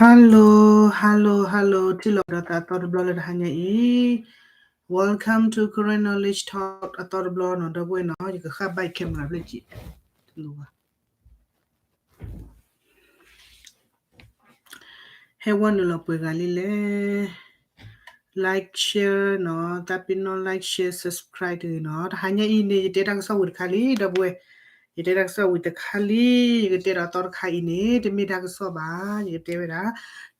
Hello, hello, hello, ထံၣ်လိာ်ဒီးသးအသီတဘျီလၢတဟါညါအံၤ. Welcome to Karen Knowledge Talk အသီတဘျီနီၤ ဒီပုၢ်ဝဲၢ်နီၤ, ယကဃၣ်ဘၣ် camera ဖျၢၣ်ကံး, တလိၣ်ဘၣ်. ဟဲဝဲနုာ်လီၤပှဲၤဂၤလံလဲၣ်. Like, share နီၤ, သးပ့ၤနီၣ် like, share, subscribe တဂ့ၤနီၤ. တဟါညါအံၤန့ၣ် ယတဲတၢ်ကစီၣ်ဝံၤတခါလံ ဒီပုၢ်ဝဲၢ်, ယတဲတၢ်ကစီၣ်ဝံၤတခါလံ, ယကတဲဒီးအသီတခါအံၤန့ၣ် တမ့ၢ်တၢ်ကစီၣ်ဘၣ်, ယကတဲဝဲဒၣ်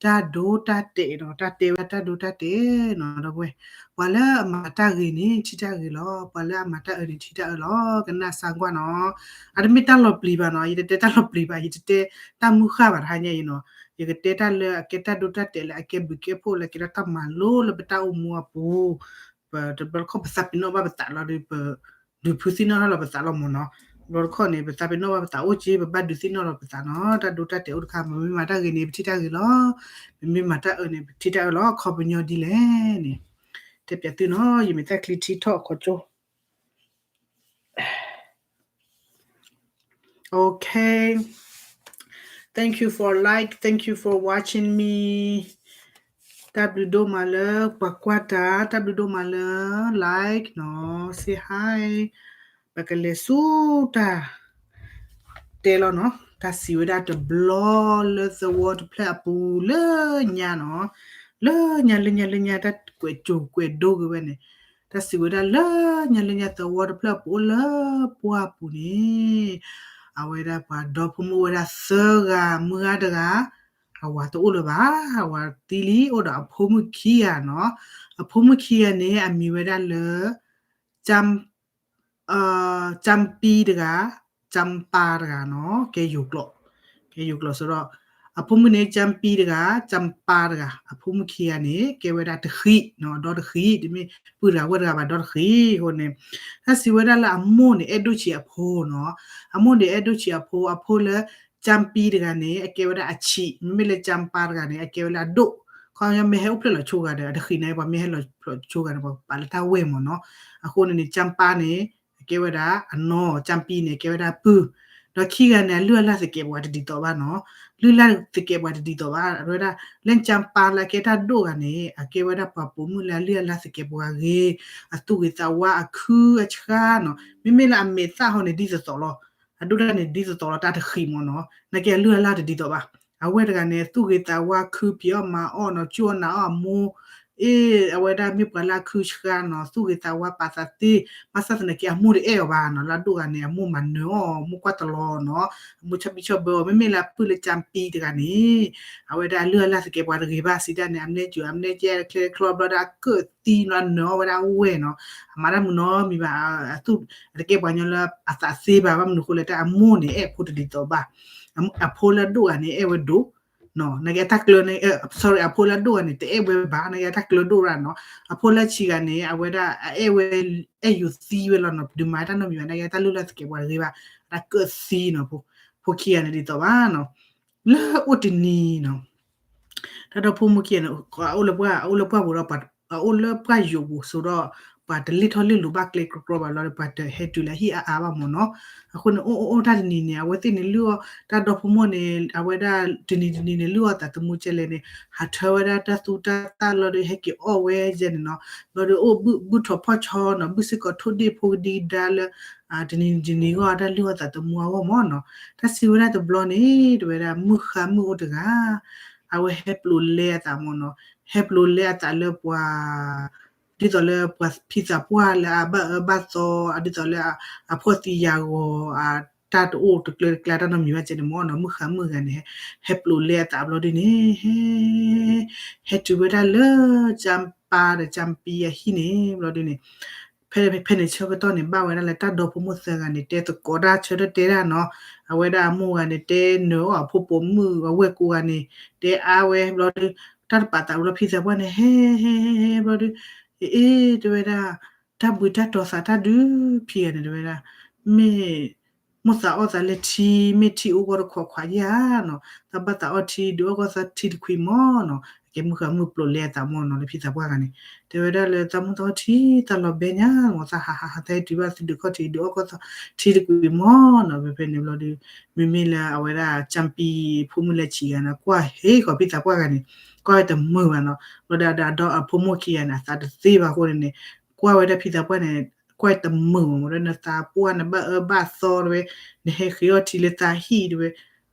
တၢ်ဒိတၢ်တဲာ်နီၤ, တၢ်တဲဝဲဒၣ်တၢ်ဒိတၢ်တဲာ်နီၤ ဒီပုၢ်ဝဲၢ်. ပှၤလၢအမၤတၢ်ဂ့ၤန့ၣ် ထံၣ်တၢ်ဂ့ၤလီၤ, ပှၤလၢအမၤတၢ်အၢန့ၣ် ထံၣ်တၢ်အၢလီၤ, ကနၣ်စၢ်ကွၢ်နီၤ. အတမ့ၢ်တၢ်လီၤပျံၤဘၣ်နီၤ, ယတတဲတၢ်လီၤပျံၤဘၣ်, ယတတဲတၢ်မုၢ်ဃၢ်ဘၣ်တဟါညါအံၤနီၤ. ယကတဲတၢ်လၢအကဲတၢ်ဒိတၢ်တဲာ်လၢအကဲဘျုးကဲဖှိၣ်လၢကဲထီၣ်တၢ်မၤလိလၢပတၢ်အိၣ်မူအပူၤ, ပတဘျီတခီၣ်ပသးပ့ၤနီၣ်ဘၣ်ပသးလီၤဒီး ပဒုးဖုသ့ၣ်နီၣ်ထီၣ်လီၤပသးလီၤမ့ၢ်နီၤ. တဘျီတခီၣ်န့ၣ် ပသးပ့ၤနီၣ်ဘၣ်ပသးအိၣ်က့ ပဘၣ်ဒုးသ့ၣ်နီၣ်လီၤပသးနီၤ. တၢ်ဒိတၢ်တဲာ်အိၣ်တခါ မ့မ့ၢ်မၤတၢ်ဂ့ၤန့ၣ် ပထံၣ်တၢ်ဂ့ၤလီၤ, မ့မ့ၢ်မၤတၢ်အၢန့ၣ် ပထံၣ်တၢ်အၢလီၤ. ခီပညီဒ်လဲၣ်န့ၣ် တဲပၠးသုနီၤ, ယမ့ၢ်တၢ်ချံထံထီၣ်ခီကၠိ Okay. Thank you for like. Thank you for watching me. တၢ်ဘျုးဒိၣ်မးလၢပှၤကွၢ်တၢ်, တၢ်ဘျုးဒိၣ်မးလၢ like နီၤ, say hi. ပကလဲၤဆူတၢ်တဲလီၤနီၤ, တၢ်စံးဝဲဒၣ်တဘျီလၢသဝီတဖျၢၣ်အပူၤလၢညါနီၤ, လၢညါလၢညါလၢညါ တၢ်ကွဲးစိာ်ကွဲးဒိဂ့ၤဝဲန့ၣ်, တၢ်စံးဝဲဒၣ်လၢညါလၢညါသဝီတဖျၢၣ်အပူၤအိၣ်လၢပှၢ်ပူၤန့ၣ်, အဝဲဒၣ်ပှၤဒီဖိမိၢ်ဝဲဒၣ်သၢဂၤ, မုၢ်ဂၤတဂၤ, အဝၤတအိၣ်လၢၤဘၣ်, အဝၤသံလံ, အိၣ်ဒီးအဖိမုၣ်ခံဂၤနီၤ. အဖိမုၣ်ခံဂၤန့ၣ် အမံၤဝဲဒၣ်လၢ ကၠၢမ်ပံတဂၤ, ကၠၢမ်ပါတဂၤနီၤ, ကဲယိၤကျိာ်, ကဲယိၤကျိာ်ဆိုတော့ အဖိမုၣ်န့ၣ် ကၠၢမ်ပံတဂၤ, ကၠၢမ်ပါတဂၤ, အဖိမုၣ်ခံဂၤန့ၣ် ကဲဝဲဒၣ်တဃံးနီၤ, ဒီတဃံး, တမ့ၢ်ပုၢ်တဂၤဝဲၢ်တဂၤဘၣ်, ဒီတဃံးအဃိန့ၣ်, တၢ်စံးဝဲဒၣ်လၢအမိၢ်န့ၣ် အဲၣ်ဒိၣ်ဆံးအဖိနီၤ, အမိၢ်န့ၣ် အဲၣ်ဒိၣ်ဆံးအဖိ, အဖိလၢ ကၠၢမ်ပံတဂၤန့ၣ် အကဲဝဲဒၣ်အဆံး, မ့မ့ၢ်လၢကၠၢမ်ပါတဂၤန့ၣ် အကဲဝဲဒၣ်အဒိၣ်, ခီပညီမ့ၢ်ဟဲအိၣ်ဖျဲၣ်လီၤဆိဂၤဒီး အတဃံးန့ၣ် ပှၤမ့ၢ်ဟဲလီၤဖျဲၣ်ဆိဂၤန့ၣ် ပှၤပာ်လၢတၢ်ဝဲၢ်မ့ၢ်နီၤ, အဃိန့ၣ်န့ၣ် ကၠၢမ်ပါန့ၣ် အကဲဝဲဒၣ်အနီၢ်, ကၠၢမ်ပံန့ၣ် အကဲဝဲဒၣ်အပုၢ်, ဒီးခံဂၤန့ၣ် အလုၢ်အလၢ်သကဲးပဝးတဒ်သိးဘၣ်နီၤ, လုၢ်လၢ်သကဲးပဝးတဒ်သိးဘၣ်, အဝဲဒၣ် လၢကၠၢမ်ပါလၢအကဲတၢ်ဒိၣ်ဂၤန့ၣ် အကဲဝဲဒၣ်ပှၤပိာ်မုၣ်လၢအလုၢ်အလၢ်သကဲးပဝးဂ့ၤ, အသူၣ်ဂ့ၤသးဝါ အခုအဆှါနီၤ, မ့မ့ၢ်လၢအမဲာ်သၣ်ဟီန့ၣ် ဒ်သိးသိးလီၤ, အဒိၣ်တၢ်န့ၣ် ဒ်သိးသိးလီၤ တၢ်တဃံးမ့ၢ်နီၤ, နာ်က့အလုၢ်အလၢ်တဒ်သိးဘၣ်, အဝဲတဂၤန့ၣ် သူၣ်ဂ့ၤသးဝါ ခုဖံးအီၣ်မၤအီၣ်နီၤ, ကၠူအီၣ်နၤအီၣ်အမိၢ် အ့ အဝဲဒၣ်မ့ၢ်ပှၤလၢအခုဆှါနီၤ, သူၣ်ဂ့ၤသးဝါပာ်သးသ့, ဘၣ်ဆၣ်သနာ်က့ အမိၢ်တအဲၣ်အီၤဘၣ်နီၤ, လၢအဒိၣ်ဂၤန့ၣ် အမိၢ်မၤနၢၤအီၤ, အမိၢ်ကွၢ်တလီၤနီၤ, အမိၢ်ဆီၣ်ဘံၣ်ဆီၣ်ဘၢအီၤ, မ့မ့ၢ်လၢအပုၢ်လၢကၠၢမ်ပံတဂၤန့ၣ် အဝဲဒၣ်အလုၢ်အလၢ်သကဲးပဝးတဂ့ၤဘၣ်စံးတၢ်န့ၣ်, အမနဲကၠူၤ အမနဲကဲချဲချီဘျီဒီး အကၢၣ်သံနီၤ, အနၢၤအီၣ်ဝဲဒၣ်အဝဲၢ်နီၤ, အမၤတၢ်မုာ်နီၤမံၤဘၣ်, အသူၣ်အတကဲပှၤကညီလၢအသးသ့ဘၣ်, ဘၣ်မနုၤအဃိလဲၣ်, တၢ်အမိၢ်န့ၣ် အဲၣ်အဖိတဒ်သိးဘၣ်, အဖိလၢအဒိၣ်ဂၤန့ၣ် အဲၣ်ဝဲဒိၣ် နာ်က့အတၢ်ကျၢၤန့ၣ်, sorry, အဖိလၢအဒိၣ်ဂၤန့ၣ် တအဲၣ်ဝဲဘၣ်, နာ်က့အတၢ်ကျၢၤဒိၣ်ရၣ်နီၤ, အဖိလၢအဆံးဂၤန့ၣ် အဝဲဒၣ်အအဲၣ်ဝဲ, အဲၣ်ယိာ်သံဝဲလီၤနီၤ, ပဒုးမၤတၢ်နီတမံၤဘၣ်, နာ်က့အတၢ်လုၢ်လၢ်သကဲးပဝးတဂ့ၤဘၣ်, အတၢ်ကၢၣ်သံနီၤ, ဖိခံဂၤန့ၣ်ဒ်သိးဘၣ်နီၤ, လၢအိၣ်တနံၤနီၤ တၢ်ဒီဖိမိၢ်ခံဂၤန့ၣ် အအိၣ်လၢပှၢ်, အအိၣ်လၢပှၢ်ပူၤဒီး အအိၣ်လၢပှၢ်ယိာ်ပူၤ ဆိုတော့ ပှၤတလ့ၢ်ထီၣ်လ့ၢ်လီၤဘၣ်ကျဲကြီကြီဘၣ်လီၤဒီး ပှၤတဟဲတုၤလၢဟံၣ်အါအါဘၣ်မ့ၢ်နီၤ, အဃိန့ၣ် အိၣ်အိၣ်အိၣ်တၢ်တနံၤန့ၣ် အဝဲသ့ၣ်န့ၣ်လုၢ်အီၣ်, တၢ်ဒီဖိမိၢ်န့ၣ် အဝဲဒၣ်တနံၤတနံၤန့ၣ် လုၢ်အီၣ်သးသမူကဲလဲၣ်န့ၣ် ဟးထၢဝဲဒၣ်တၢ်သူတၢ်သၣ်လီၤဒီး ဟဲက့ၤအီၣ်ဝဲယဲန့ၣ်နီၤ, ဘျီဒီးအိၣ်ဘုၣ်ထီၣ်ဖီၣ်ဆီနီၤ, ဘုၣ်စ့ၢ်ကီးထိၣ်ဒ့ၣ်ဖိကဒံကဒါလၢ တနံၤတနံၤဂီၢ် တၢ်လုၢ်အီၣ်သးသမူအဂီၢ်မ့ၢ်နီၤ, တၢ်စံးဝဲဒၣ်တဘျီန့ၣ် တဲဝဲဒၣ် မုၣ်ဃါမုၣ်အိၣ်တဂၤ အဝဲဟဲပျိးလဲအသးမ့ၢ်နီၤ, ဟဲပျိးလဲအသးလၢပှၤ, ဒ်သိးလၢပှၤဖံသးပှၢ်လၢအဘၣ်အၢဘၣ်သီ, ဒ်သိးလၢအဖှီၣ်သံယာ်ဂီၤ, တၢ်တအိၣ်တကျၢၤတကျါတၢ်နီတမံၤဘၣ်ကဲန့ၣ်မ့ၢ်နီၤ, မုၣ်ဃါမုၣ်ဂၤန့ၣ် ဟဲပျိးလဲအသးဘျီဒ်န့ၣ် ဟဲ, ဟဲတုၤဝဲဒၣ်လၢကၠၢမ်ပါဒီးကၠၢမ်ပံအဟံၣ်န့ၣ်ဘျီဒ်န့ၣ် ဖဲ, ဖဲန့ၣ်ဆၢကတီၢ်န့ၣ် ဘၣ်ဝဲဒၣ်လၢတၢ်ဒီဖိမိၢ်သၢဂၤန့ၣ် တဲသကိးတၢ်ဆၢထၢၣ်တဲတၢ်နီၤ, အဝဲဒၣ်အမိၢ်ဂၤန့ၣ် တဲနၢၤအီၣ်အဖိပိာ်မုၣ်, အဝဲၢ်ကိးဂၤန့ၣ် တဲအါဝဲဘျီဒီး တၢ်တပာ်သးဘျီ ဖံသးပှၢ်န့ၣ် ဟဲ, ဟဲ, ဟဲ, ဟဲဘျီဒီး အ့, အ့, တဲဝဲဒၣ် တၢ်ဘှံးတၢ်တီၤသးတၢ်ဒုးဖံဂၤန့ၣ် တဲဝဲဒၣ် မ့ၢ် မိၢ်သးအီၣ်သးလၢထံ မ့ၢ်ထံအိၣ်ဂီၢ်တခွးခွးယၤနီၤ, သးဘၣ်သးအီၣ်ထံ ဒုးအီၣ်ဂီၢ်သးထံတခွံမ့ၢ်နီၤ, ကဲမုၢ်ဃါမုၢ်ပျိးလဲအသးမ့ၢ်နီၤ လၢဖံသးပှၢ်ဂၤန့ၣ် တဲဝဲဒၣ်လၢသးမုၢ်သီထံ သးလီၤဘဲညါမ့ၢ် သးဟးဟးဟးသးဟဲတုၤဘၣ်သုဒုးခီၣ်ထံးဒုးအီၣ်ခီၣ်ထံးတကွံာ်မ့ၢ်နီၤ ဖဲဖဲန့ၣ်ဘျီဒီး မ့မ့ၢ်လၢအဝဲဒၣ် ကၠၢ်ပံ ဖိမုၣ်လၢဆံးဂၤန့ၣ် ကွၢ်ဟ့ၣ်ဃီၤဖံသးပှၢ်ဂၤန့ၣ် ကွၢ်ဝဲတမုာ်ဘၣ်နီၤ ဘျီဒီးအဒီအဖိမိၢ်ခံဂၤန့ၣ် အသးတသ့ဘၣ်အဃိန့ၣ် ကွၢ်ဝဲဒၣ်ဖံသးပှၢ်န့ၣ် ကွၢ်တမုာ်မ့ၢ် မ့ၢ်ဒီးနသးပှၢ်နဘၣ်အၢဘၣ်သီတဲဝဲ နဟဲဃ့အီၣ်ထံလၢသးဟံၣ်တဲဝဲ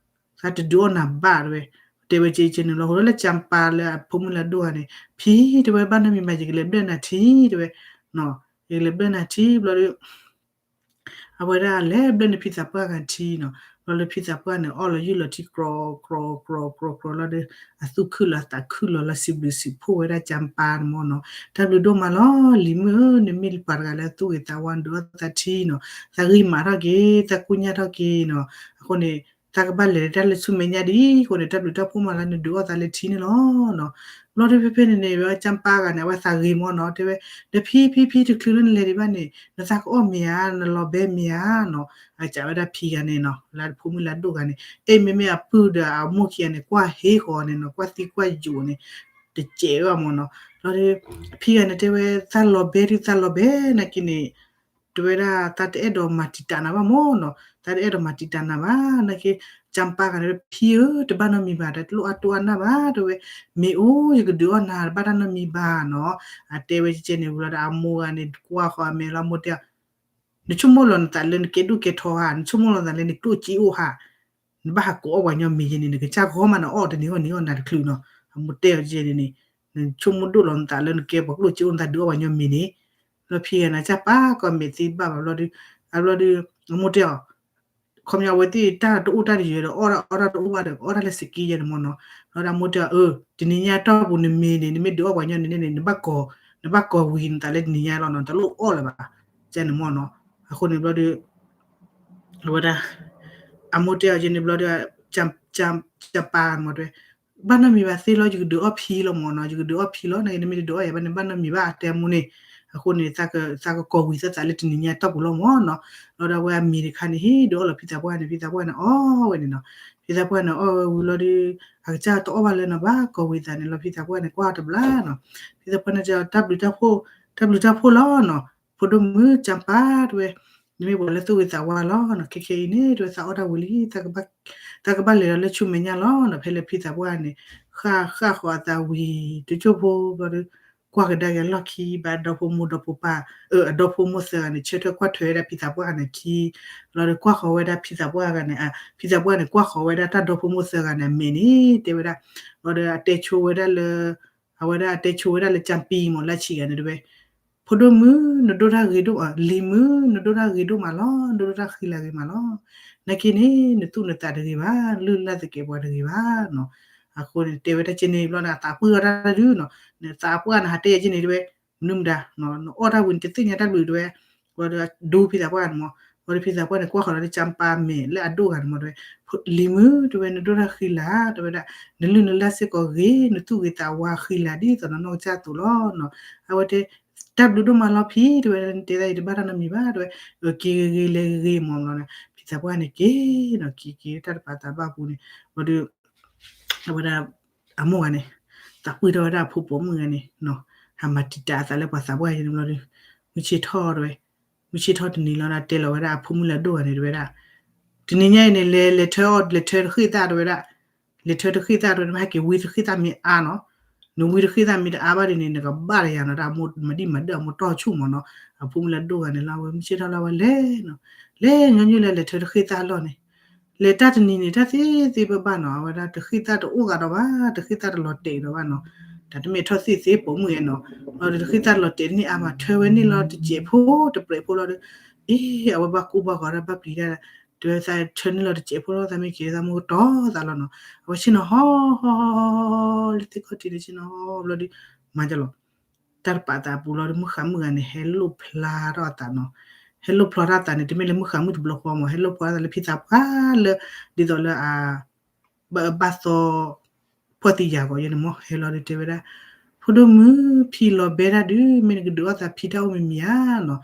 သးတဒုးအီၣ်နၤဘၣ်တဲဝဲ တဲဝဲကဲကဲန့ၣ်ဘျီ ဟိလၢကၠၢ်ပံလၢအဖိမုၣ်လၢအဒိၣ်ဂၤန့ၣ် ဖံတဲဝဲဘၣ်နီတမံၤဘၣ် ယကလဲၤဘျၢၣ်နၤထံတဲဝဲ ယကလဲၤဘျၢၣ်နၤထံဘျီဒီး အဝဲဒၣ်လဲၤဘျၢၣ်န့ၢ်ဖံသးပှၢ်ဂၤထံနီၤ ဘျီလၢဖံသးပှၢ်န့ၣ် အီၣ်လီၤယုၢ်လီၤထံ ကြီၤကြီၤကြီၤကြီၤလီၤဒီး အသူၣ်ခုၣ်လီၤသးခုၣ်လီၤလီၤ စံးဘျုးစံးဖှိၣ်ဝဲဒၣ်ကၠၢ်ပံန့ၣ်မ့ၢ်နီၤ တၢ်ဘျုးဒိၣ်မးလီၤ လံၤမုၣ်ဧၢ နမ့ၢ်ပှၤတဂၤလၢသူၣ်ဂ့ၤသးဝါ နဒုးအီၣ်သးထံနီၤ သးဂ့ၤမးထီၣ်က့ၤ သးကူၣ်ညါထီၣ်က့ၤနီၤ အဃိန့ၣ် သးကဘၣ်လဲၤတၢ်လၢဆူမဲာ်ညါဒ်အဃိန့ၣ် တၢ်ဘျုးတၢ်ဖှိၣ်မးလၢနဒုးအီၣ်သးလၢထံန့ၣ်လီၤ ဘျီဒီးဖဲဖဲန့ၣ်န့ၣ် ဝဲကၠၢ်ပံဂၤန့ၣ် အဝဲသးဂ့ၤမ့ၢ်နီၤ တဲဝဲ ဒီးဖံဖံဖံတချုးလၢနလဲၤဒံးဘၣ်န့ၣ် နသးကအီၣ်မ့ၤဧါ နလီၤဘဲမ့ၤဧါနီၤ အကးဝဲဒၣ်ဖံဂၤန့ၣ်နီၤ လၢဖိမုၣ်လၢအဒိၣ်ဂၤန့ၣ် အဲၣ်မ့မ့ၢ်အပုၢ်ဒီးအမိၢ်ခံဂၤန့ၣ် ကွၢ်ဟ့ၣ်ဃီၤန့ၣ်နီၤ ကွၢ်သံကွၢ်ယိာ်န့ၣ် တစဲးဘၣ်မ့ၢ်နီၤ ဘျီဒီး ဖံဂၤန့ၣ်တဲဝဲ သးလီၤဘဲဒုးသးလီၤဘဲ နာ်က့န့ၣ် တဲဝဲဒၣ် သးတအဲၣ်ဒိးမၤတံာ်တာ်နၤဘၣ်မ့ၢ်နီၤ သးတအဲၣ်ဒိးမၤတံာ်တာ်နၤဘၣ် နာ်က့ ကၠၢ်ပံဂၤန့ၣ် ဖံဧၢ တဘၣ်နီတမံၤဘၣ် တလိၣ်အါတိၢ်အါနၢ်ဘၣ် တဲဝဲ မ့ၢ်အိၣ် ယကဒုးအီၣ်နၤ တဘၣ်တၢ်နီတမံၤဘၣ်နီၤ အတဲဝဲကဲန့ၣ်ဝံၤလီၤဒီး အမိၢ်ဂၤန့ၣ် ကွၢ်ဃီၤအမဲာ်လီၤ မိၢ်တဲ နဆိကမိၣ်လီၤနသးလၢနကဲဒိၣ်ကဲထီဧါ နဆိကမိၣ်လီၤနသးလၢနကျိၣ်စ့အိၣ်ဧါ နဘၣ်ဟးကိးအီၣ်ပှၤညီမ့ၤယဲန့ၣ် နကစၢ်ဂီၢ်မးနအီၣ်တနံၤဂီၢ်နံၤဂီၢ်နၤတချုးနီၤ အမိၢ်တဲအီၤကဲန့ၣ်န့ၣ် နဆိကမိၣ်ဒိၣ်လီၤနသးလၢနကဲပှၤကျိၣ်စ့အိၣ်နသးဒုးအီၣ်ပှၤညီမ့ၤန့ၣ် ဘျီဖံဂၤန့ၣ် ကၢ်ပာ်ကီၢ်မဲာ်သ့ဘၣ်ဘၣ်ဘျီဒီး အဘျီဒီး အမိၢ်တဲအီၤ ခီပညီအဝဲသ့ၣ်တၢ်တအိၣ်တၢ်တယၢၤဒီး အီၣ်တၢ်အီၣ်တၢ်တအိၣ်ဘၣ်ဒီး အီၣ်တၢ်လၢစက့ယဲန့ၣ်မ့ၢ်နီၤ ဘျီဒီးအမိၢ်တဲအီၤ အၢ တနံၤညါတီၢ်ပူၤနမ့ၤန့ၣ် နမ့ၢ်ဒုးအီၣ်ပှၤညီန့ၣ်န့ၣ် နဘၣ်ကိး နဘၣ်ကိးဝံၤနသးလၢတနံၤညါလီၤနီၤ တလိၣ်အီၣ်လၢၤဘၣ် ကဲန့ၣ်မ့ၢ်နီၤ အဃိန့ၣ်ဘျီဒီး အဝဲဒၣ် အမိၢ်တဲအီၤကဲန့ၣ်ဘျီဒီး ကၠၢ်ပံမ့ၢ်တဲ ဘၣ်နီတမံၤဘၣ်သ့လီၤ ယကဒုးအီၣ်ဖံလီၤမ့ၢ်နီၤ ယကဒုးအီၣ်ဖံလီၤ နက့နမ့ၢ်တဒုးအီၣ်ယၤဘၣ်န့ၣ် ဘၣ်နီတမံၤဘၣ်အတဲမိၢ်န့ၣ် အဃိန့ၣ် သးကကိးဝံၤသးသးလၢတနံၤညါတီၢ်ပူၤလီၤမ့ၢ်နီၤ ဘျီဒီးအဝဲအမ့ၤတခါန့ၣ် ဟ့ၣ်ဒုးအီၣ်လီၤဖံသးပှၢ်န့ၣ် ဖံသးပှၢ်န့ၣ်အီၣ်ဝဲန့ၣ်နီၤ ဖံသးပှၢ်န့ၣ်အီၣ်ဝဲဝံၤလီၤဒီး အကစၢ်တအီၣ်ဘၣ်လၢၤနီၤ ဘၣ်ကိးဝံၤသးန့ၣ်လီၤ ဖံသးပှၢ်န့ၣ်ကွၢ်အီၤတဘျီနီၤ ဖံသးပှၢ်န့ၣ်တဲအီၤ တၢ်ဘျုးတၢ်ဖှိၣ် တၢ်ဘျုးတၢ်ဖှိၣ်လီၤနီၤ ဖိဒိၣ်မုၣ်ကၠၢ်ပံတဲဝဲ နမ့ၢ်ပှၤလၢသူၣ်ဂ့ၤသးဝါလီၤနီၤ ခဲခဲအံၤန့ၣ် တဲဝဲသးအီၣ်တၢ်ဝံၤလံ သးကဘၣ်လဲၤဒီးလၢဆူမဲာ်ညါလီၤနီၤ ဖဲလၢဖံသးပှၢ်န့ၣ် ဃၣ်ဃၣ်ဃီၤအသးဝံၤ တကၠိၢ်ဖိဘျီဒီး ကွၢ်ကဒါက့ၤအလီၢ်ခံ ဘၣ်ဒီဖိမိၢ်ဒီဖိပၢ် အၢ အဒီဖိမိၢ်သၢဂၤန့ၣ် ဆၢထၢၣ်ကွၢ်ထွဲဝဲဒၣ်ဖံသးပှၢ်န့ၣ်ခံ ဘျီဒီးကွၢ်ဃီၤဝဲဒၣ်ဖံသးပှၢ်ဂၤန့ၣ် ဖံသးပှၢ်န့ၣ် ကွၢ်ဃီၤဝဲဒၣ်တၢ်ဒီဖိမိၢ်သၢဂၤန့ၣ် အမဲာ်န့ၣ် တဲဝဲဒၣ် ဘျီဒီးအတဲဆိဝဲဒၣ်လၢ အဝဲဒၣ်အတဲဆိဝဲဒၣ်လၢကၠၢ်ပံမ့ၢ်လၢဆံးဂၤန့ၣ်တဲဝဲ ဖိဒိၣ်မုၣ် နဒိၣ်တၢ်ဂ့ၤဒိၣ် လံၤမုၣ် နဒိၣ်တၢ်ဂ့ၤဒိၣ်မးလီၤ နဒိၣ်တၢ်ဃံလၤဂ့ၤမးလီၤ နာ်က့န့ၣ် နသူၣ်နသးတဂ့ၤဘၣ် လုၢ်လၢ်သကဲးပဝးတဂ့ၤဘၣ်နီၤ အဃိန့ၣ် တဲဝဲဒၣ်က့န့ၣ် ဘျီန့ၣ် အသးပှၢ်အီၣ်တၢ်ဒုးနီၤ နသးပှၢ်န့ၣ် ဟးတဲယဲက့န့ၣ်တဲဝဲ မနုၤမတၤ နအီၣ်တၢ်ဝံၤ နတသ့ၣ်ညါတၢ်ဘျုးတဲဝဲ ဘျီဒီးဒိဖံသးပှၢ်န့ၣ်မ့ၢ် ဘျီဒီးဖံသးပှၢ်န့ၣ် ကွၢ်ဃီၤလီၤလၢကၠၢ်ပံမဲာ်လၢအဒိၣ်ဂၤန့ၣ်မ့ၢ်တဲဝဲ လံၤမုၣ်တဲဝဲ နဒိၣ်တၢ်ဃံလၤ တဲဝဲဒၣ် နလုၢ်နလၢ်စ့ၢ်ကီးဂ့ၤ နသူၣ်ဂ့ၤသးဝါဃံလၤဒ်သိးနနီၢ်ကစၢ်အသိးလီၤနီၤ အဝဲတဲ တၢ်ဘျုးဒိၣ်မးလီၤဖံ တဲဝဲ တဲသးအံၤတဘၣ်တၢ်နီတမံၤဘၣ် တဲဝဲ က့ၤဂ့ၤဂ့ၤလဲၤဂ့ၤဂ့ၤမ့ၢ်နီၤ ဖံသးပှၢ်န့ၣ်က့ၤနီၤ က့ၤက့ၤတၢ်တပာ်သးဘၣ်ပူၤန့ၣ် ဘျီဒီး အဝဲဒၣ် အမိၢ်ဂၤန့ၣ် သးပှၢ်ထီၣ်ဝဲဒၣ်အဖိပိာ်မုၣ်ဂၤန့ၣ် ဟးမၤတံာ်တာ်အသးလၢပှၤသးပှၢ်ယဲန့ၣ်ဘျီဒီး မုၢ်ဆ့ၣ်ထီၣ်တဲဝဲ မုၢ်ဆ့ၣ်ထီၣ်တနံၤလီၤ တဲလီၤဝဲဒၣ်အဖိမုၣ်လၢအဒိၣ်ဂၤန့ၣ်တဲဝဲဒၣ် တနံၤညါအံၤန့ၣ် လဲၤလဲၤထၢအီၣ် လဲၤထၢတဃ့ၢ်သၣ်တဲဝဲဒၣ် လဲၤထၢတဃ့ၢ်သၣ်တဲဝဲဒၣ် မ့ၢ်ဟဲက့ၤဝံတဃ့ၢ်သၣ်မ့ၢ်အါနီၤ နဝံတဃ့ၢ်သၣ်မ့ၢ်တအါဘၣ်ဒ်န့ၣ် နကဘၣ်တယၤနီၤ တၢ်အမိၢ်မၤဒံၣ်မၤဒၢၣ်အမိၢ်တီၢ်ဆူၣ်မ့ၢ်နီၤ အဖိမုၣ်လၢအဒိၣ်ဂၤန့ၣ်လီၤ အဝဲမုၢ်ဆ့ၣ်ထီၣ်လၢအဝဲလဲၤနီၤ လဲၤညီနုၢ်လၢလဲၤထၢတဃ့ၢ်သၣ်လီၢ်န့ၣ် လဲၤတၢ်တနံၤန့ၣ် တၢ်သ့သ့ဘၣ်ဘၣ်နီၤ အဝဲဒၣ်တဃ့ၢ်သၣ်တအိၣ်ဂၤဒီးဘၣ် တဃ့ၢ်သၣ်တလီၤတဲာ်ဒီးဘၣ်နီၤ တၢ်တမ့ၢ်ထီၣ်သ့ၣ်သ့ပိာ်မုၣ်အဲၣ်နီၤ လီၤဒီးတဃ့ၢ်သၣ်တလီၤတဲာ်တန့ၢ်အါမး ထၢဝဲန့ၣ်လီၤတစဲးဖိတပြဲးဖိလီၤဒီး အ့ အဝဲဘၣ်ကူဘၣ်ဂီၤဒၣ်ဘၣ်ပျံၤဒၣ် တဲဝဲသးထၢန့ၣ်လီၤတစဲးဖိလီၤ သးမ့ၢ်က့ၤသးမိၢ်ကတီၤသးလီၤနီၤ အဝဲဆ့ၣ်နီၤဟီ လၢသ့ၣ်ခီၣ်ထံးန့ၣ်ဆ့ၣ်နီၤဟီဘျီဒီး မၤကလီၤ တၢ်တပာ်သးပူၤလီၤဒီး မုၢ်ဃါမုၣ်ဂၤန့ၣ် ဟဲလိၣ်ဖျါထီၣ်အသးနီၤ ဟဲလိၣ်ဖျါထီၣ်အသးန့ၣ် တမ့ၢ်လၢမုၢ်ဃါမုၣ်တဘျီဃီမး ဟဲလိၣ်ဖျါထီၣ်သးလၢဖံသးပှၢ်လၢ ဒ်သိးလၢအ ဘၣ်အၢဘၣ်သီ ဖှီၣ်သံယာ်ဂီၤယဲန့ၣ်မး ဟဲလီၤဒီးတဲဝဲဒၣ် ဖိဒိၣ်မုၣ် ဖံလီၤဘဲဒၣ်ဒုး မ့ၢ်နကဒုးအီၣ်သးဖံတၢ်အိၣ်မံၤမံၤဧါ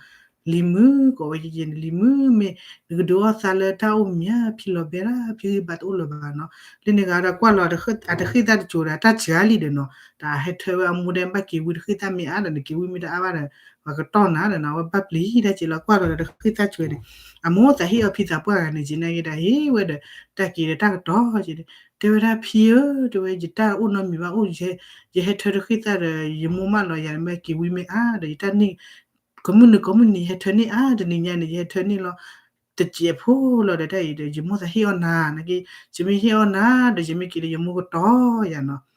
နီၤ လံၤမုၣ် ကိးဝဲက့ၤန့ၣ် လံၤမုၣ်မ့ၢ် နကဒုးအီၣ်သးလၢတၢ်အိၣ်မံၤဧါ ဖံလီၤဘဲဒၣ် ဖံဂံၢ်ဘါတအိၣ်လၢၤဘၣ်နီၤ. လၢန့ၣ်ဂၤဒီးကွၢ်လီၤ အတဃ့ၣ်သၣ်တစိၤဒီး တၢ်စှၤလံဒီးနီၤ တၢ်ဟဲထၢဝဲအမိၢ်ဒဲး ဘၣ်က့ၤဝံတဃ့ၣ်သၣ်မ့ၢ်အါဒီး နက့ၤဝံမ့ၢ်တအါဘၣ်ဒီး ပှၤကတီၢ်နၤဒီးနီၤ အဝဲဘၣ်ပျံၤတၢ်က့ၤလီၤ ကွၢ်လီၤဒီးတဃ့ၣ်သၣ်စှၤန့ၣ် အမိၢ်သးဟ့ၣ်အီၤဖံသးပှၢ်ဂၤန့ၣ် က့ၤနာ်က့ၤဒီး ဟ့ၣ်ဝဲဒီး တၢ်က့ၤဒီးတၢ်ကတီၤက့ၤန့ၣ် တဲဝဲဒၣ် ဖံဧၢ တဲဝဲ ယတၢ်အိၣ်နီတမံၤဘၣ်အိၣ် ယဟဲထၢတဃ့ၣ်သၣ်ဒီး ယမိၢ်မၢလီၤယၤ မ့ၢ်က့ၤဝံမ့ၢ်အါဒီး ယတၢ်န့ၣ် ကိးမုၢ်နံၤကိးမုၢ်နံၤ ယဟဲထၢန့ၢ်အါ တနံၤညါန့ၣ် ယဟဲထၢန့ၢ်လီၤ တစဲးဖိလီၤဒီး တၢ်အံၤဒီး ယမိၢ်သးဟ့ၣ်အီၣ်နၤ နာ်က့ ယမ့ၢ်ဟ့ၣ်အီၣ်နၤဒီး ယမ့ၢ်က့ၤဒီး ယမိၢ်ကတီၤယၤနီၤ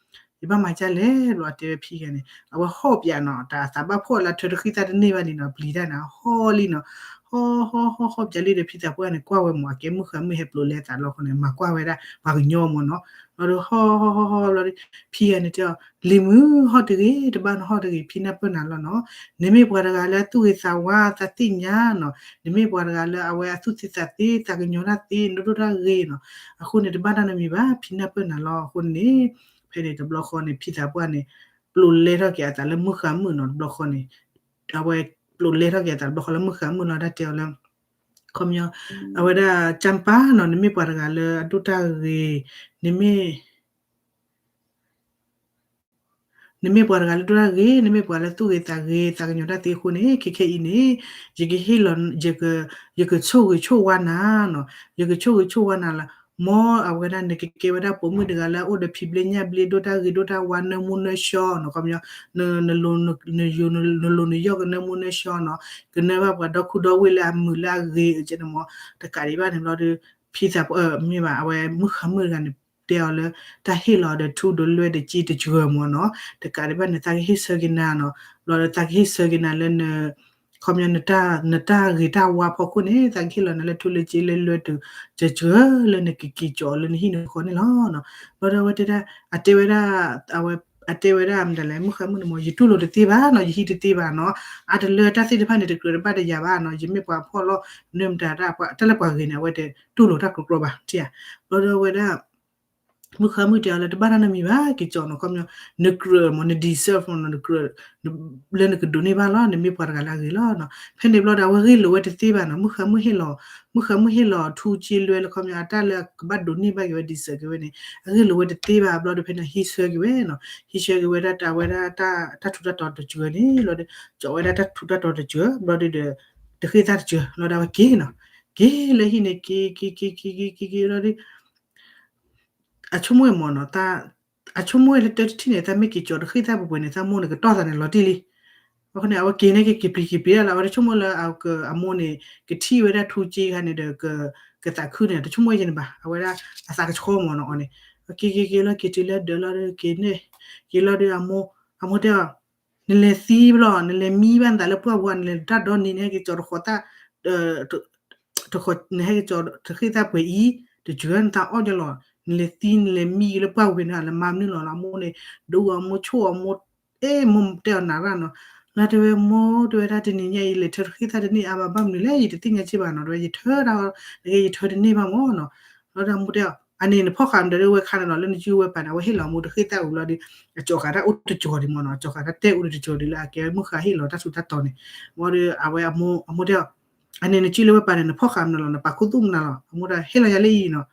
ယဘၣ်မၤဒ်လဲၣ် ဘျီတဲဝဲဖံဂၤန့ၣ် အဝဲဟီၣ်ပၠးနီၤ တၢ်သးဘၣ်ဖှီၣ်လၢထၢတဃ့ၣ်သၣ်တန့ၢ်ဘၣ်လံနီၤ ပျံၤတၢ်န့ၣ် ဟီၣ်လံနီၤ ဟီၣ်ဟီၣ်ဟီၣ်ဟီၣ်ပၠးလံဒီး ဖံသးပှၢ်န့ၣ် ကွၢ်ဝဲမး အကဲမုၣ်ဃါမုၣ်ဟဲပျိးလဲသးလီၤဃိန့ၣ် မၤကွၢ်ဝဲဒၣ် ပှၤကညီမးနီၤ ဘျီဒီးဟီၣ်ဟီၣ်ဟီၣ်ဟီၣ်ဘျီဒီး ဖံဂၤန့ၣ်တဲအီၤ လံၤမုၣ် ဟီၣ်တဂ့ၤ တဘၣ်နဟီၣ်တဂ့ၤ ဖံနၢ်ပၢၢ်နၤလီၤနီၤ နမ့ၢ်ပှၤတဂၤလၢအသူၣ်ဂ့ၤသးဝါသးသ့ၣ်ညါနီၤ နမ့ၢ်ပှၤတဂၤလၢအဝဲအသူၣ်သ့သးသ့ သးကညီၤတၢ်သ့ နဒိၣ်တၢ်ဂ့ၤနီၤ အဃိန့ၣ် တဘၣ်တၢ်နီတမံၤဘၣ် ဖံနၢ်ပၢၢ်နၤလီၤ အဃိန့ၣ် ဖဲန့ၣ်တဘျီဃီန့ၣ် ဖံသးပှၢ်န့ၣ် ပျိးလဲထီၣ်က့ၤအသးလၢမုၣ်ဃါမုၣ်နီၤ တဘျီဃီန့ၣ် အဝဲပျိးလဲထီၣ်က့ၤအသးတဘျီဃီလၢမုၣ်ဃါမုၣ်လီၤ တၢ်တဲအီၤလၢ ခီပညီ အဝဲဒၣ် ကၠၢ်ပၢ်နီၤ နမ့ၢ်ပှၤတဂၤလၢအဒိၣ်တၢ်ဂ့ၤ နမ့ၢ် နမ့ၢ်ပှၤတဂၤလၢဒိၣ်တၢ်ဂ့ၤ နမ့ၢ်ပှၤလၢသူၣ်ဂ့ၤသးဂ့ၤ သးကညီၤတၢ်သ့အဃိန့ၣ် ခဲခဲအံၤန့ၣ် ယကဟ့ၣ်လီၤ ယကဆိၣ်ဂ့ၤဆိၣ်ဝါနၤနီၤ ယကဆိၣ်ဂ့ၤဆိၣ်ဝါနၤလၢ မ်အဝဲဒၣ်နကကဲဝဲဒၣ်ပိာ်မုၣ်တဂၤလၢအအိၣ်ဒီးဖံးဘျ့ညၣ်ဘျ့ ဒိၣ်တၢ်ဂ့ၤဒိၣ်တၢ်ဝါနၢမူနၢဆှီနီၤ ခီပညီ နလိၤနယိၤနလိၤနယီၢ်ကနၢမူနၢဆှီနီၤ ကနၢဘၣ်ပှၤဒီခိၣ်ဒီဝ့ၢ်လၢအမုာ်လၢအဂ့ၤကဲန့ၣ်မး တကးဒံးဘၣ်န့ၣ်ဘျီဒီး ဖံသးပှၢ်မ့ၢ်ဘၣ် အဝဲမုၣ်ဃါမုၣ်တဂၤန့ၣ် တဲအီၤလၢ တၢ်ဟ့ၣ်လီၤဒီးထူဒီးလွဲဒီးစ့တစှၤမးနီၤ တကးဒံးဘၣ်န့ၣ် သးကဟ့ၣ်ဆၢက့ၤနၤနီၤ ဘျီဒီးသးကဟ့ၣ်ဆၢက့ၤနၤလၢန ခီပညီ နတၢ်ဂ့ၤတၢ်ဝါဖီခိၣ်န့ၣ် သးကဟ့ၣ်လီၤနၤလၢထူလၢစ့လၢလွဲဒီးစှၤလၢနကက့ၤကီၤလၢနဟံၣ်နဃီန့ၣ်လီၤ. ဘျီဒီးအဝဲတဲဒၣ် အတဲဝဲဒၣ် အဝဲ အတဲဝဲဒၣ်မတၤလဲၣ် မုၣ်ဃါမုၣ်န့ၣ်မး ယတူၢ်လိာ်တသ့ဘၣ်နီၤ ယဟံးတသ့ဘၣ်နီၤ အါတလၢတၢ်သ့ၣ်တဖၣ်န့ၣ် တကြၢးတဘၣ်တယၤဘၣ်နီၤ ယမ့ၢ်ပှၤဖှီၣ်လီၤ နၢမတၤတၢ် တၢ်လၢပှၤဂ့ၤန့ၣ် အဝဲတတူၢ်လိာ်တၢ်ကြီကြီဘၣ် ထံၣ်ဧါ. ဘျီဒီးအဝဲဒၣ် မုၣ်ဃါမုၣ်တဲအီၤလၢ တဘၣ်တၢ်နီတမံၤဘၣ် က့ၤကၠီနီၤ ခီပညီ နကြၢးမး န deserve မးနီၤ နကြၢး လၢနကဒိးန့ၢ်ဘၣ်လီၤ နမ့ၢ်ပှၤတဂၤလၢအဂ့ၤလီၤနီၤ ဖဲန့ၣ်ဘျီဒီး အဝဲဂ့ၢ်လိာ်ဝဲတသ့ဘၣ်နီၤ မုၣ်ဃါမုၣ်ဟ့ၣ်လီၤ မုၣ်ဃါမုၣ်ဟ့ၣ်လီၤထူစ့လွဲလၢခီပညီ အတၢ်လၢကဘၣ်ဒိးန့ၢ်ဘၣ်က့ၤဝဲ deserve က့ၤဝဲန့ၣ် အဂ့ၢ်လိာ်ဝဲတသ့ဘၣ် ဘျီဒီးဖဲန့ၣ်ဟံးဆၢက့ၤဝဲနီၤ ဟံးဆၢက့ၤဝဲဒၣ်တၢ်ဝဲဒၣ် တၢ်ထူးတၢ်တီၤတစှၤန့ၣ် ဘျီဒီး ကၠီဝဲဒၣ်တၢ်ထူးတၢ်တီၤတစှၤ ဘျီဒီး တဃ့ၣ်သၣ်တစှၤ ဘျီဒီးအဝဲက့ၤနီၤ က့ၤလၢဟံၣ်န့ၣ် က့ၤ က့ၤ က့ၤ က့ၤ က့ၤ က့ၤ ဘျီဒီး အဆိကမိၣ်မးနီၤ အဆိကမိၣ်လၢတၢ်တထံၣ်န့ၣ် တၢ်မ့ၢ်က့ၤကၠီတဃ့ၣ်သၣ်ပှဲၤပှဲၤန့ၣ် တၢ်မိၢ်န့ၣ်ကတီၢ်သးန့ၣ်လီၤတံၢ်လံ အဃိန့ၣ် အဝဲက့ၤန့ၣ်က့ၤက့ၤပျံၤက့ၤပျံၤဒၣ်လီၤ အဝဲတဆိကမိၣ်လၢ အမိၢ်န့ၣ် ကထံၣ်ဝဲဒၣ်ထူစ့ခါန့ၣ်ဒီး ကသးခုန့ၣ် တဆိကမိၣ်ယဲန့ၣ်ဘၣ် အဝဲဒၣ်အသးကဆှီမးနီၤအီၤန့ၣ် က့ၤက့ၤက့ၤလီၤ က့ၤတုၤလၢဒၢးလီၤဒီးက့ၤန့ၣ် က့ၤလီၤဒီးအမိၢ် အမိၢ်တဲအီၤ နလဲၤသံဘၣ်လီၤ နလဲၤမံဘၣ်နသးလၢပှၢ်ပူၤ နလဲၤတၢ်ဒီနံၤ နဟဲက့ၤကၠီတဃိးသၣ် တဃိး နဟဲက့ၤကၠီတဃ့ၣ်သၣ်ပှဲၤအံၤ တစှၤနသးအီၣ်ညီလီၤ နလဲၤသံ နလဲၤမံက့ၤလၢပှၢ်ပူၤဖဲန့ၣ် လဲၤမၤမနုၤလီၤလီၤ အမိၢ်န့ၣ် ဒိၣ်အမိၢ်ဆိၣ်အမိၢ် အဲၣ်မိၢ်တဲအီၤနၤရၣ်နီၤ လီၤတဲဝဲမိၢ် တဲဝဲဒၣ်တနံၤညါအံၤ လဲၤထၢတဃ့ၣ်သၣ်တန့ၢ်အါဘၣ် ဘၣ်မနုၤလဲၣ် ယတသ့ၣ်ညါစ့ၢ်ဘၣ်နီၤ တဲဝဲ ယထၢတၢ် နကဲယထၢတန့ၢ်ဘၣ်မးနီၤ လီၤဒီးအမိၢ်တဲအီၤ အန့ၣ်နဖီၣ်ဃာ်မတၤဒ်ဝဲခါန့ၣ်လီၤ လၢနစုဝဲပၤန့ၣ် အဝဲဟ့ၣ်လီၤအမိၢ်တဃ့ၣ်သၣ်ဝံၤလီၤဒီး အကၠီဃာ်တၢ်အိၣ်တကၠီၤဒံးမးနီၤ အကၠီဃာ်တၢ်တဲအိၣ်တကၠီၤဒံးလၢအကဲမုၣ်ဃါဟ့ၣ်လီၤတၢ်ထူးတၢ်တီၤန့ၣ် ဘျီဒီးအဝဲအမိၢ်တဲအီၤ အန့ၣ်နစုလၢဝဲပၤန့ၣ် နဖီၣ်ဃာ်မနုၤလီၤ နပာ်ခူသူၣ်မနုၤလီၤ အမိၢ်တဲ ဟ့ၣ်လီၤယၤလၢအံၤနီၤ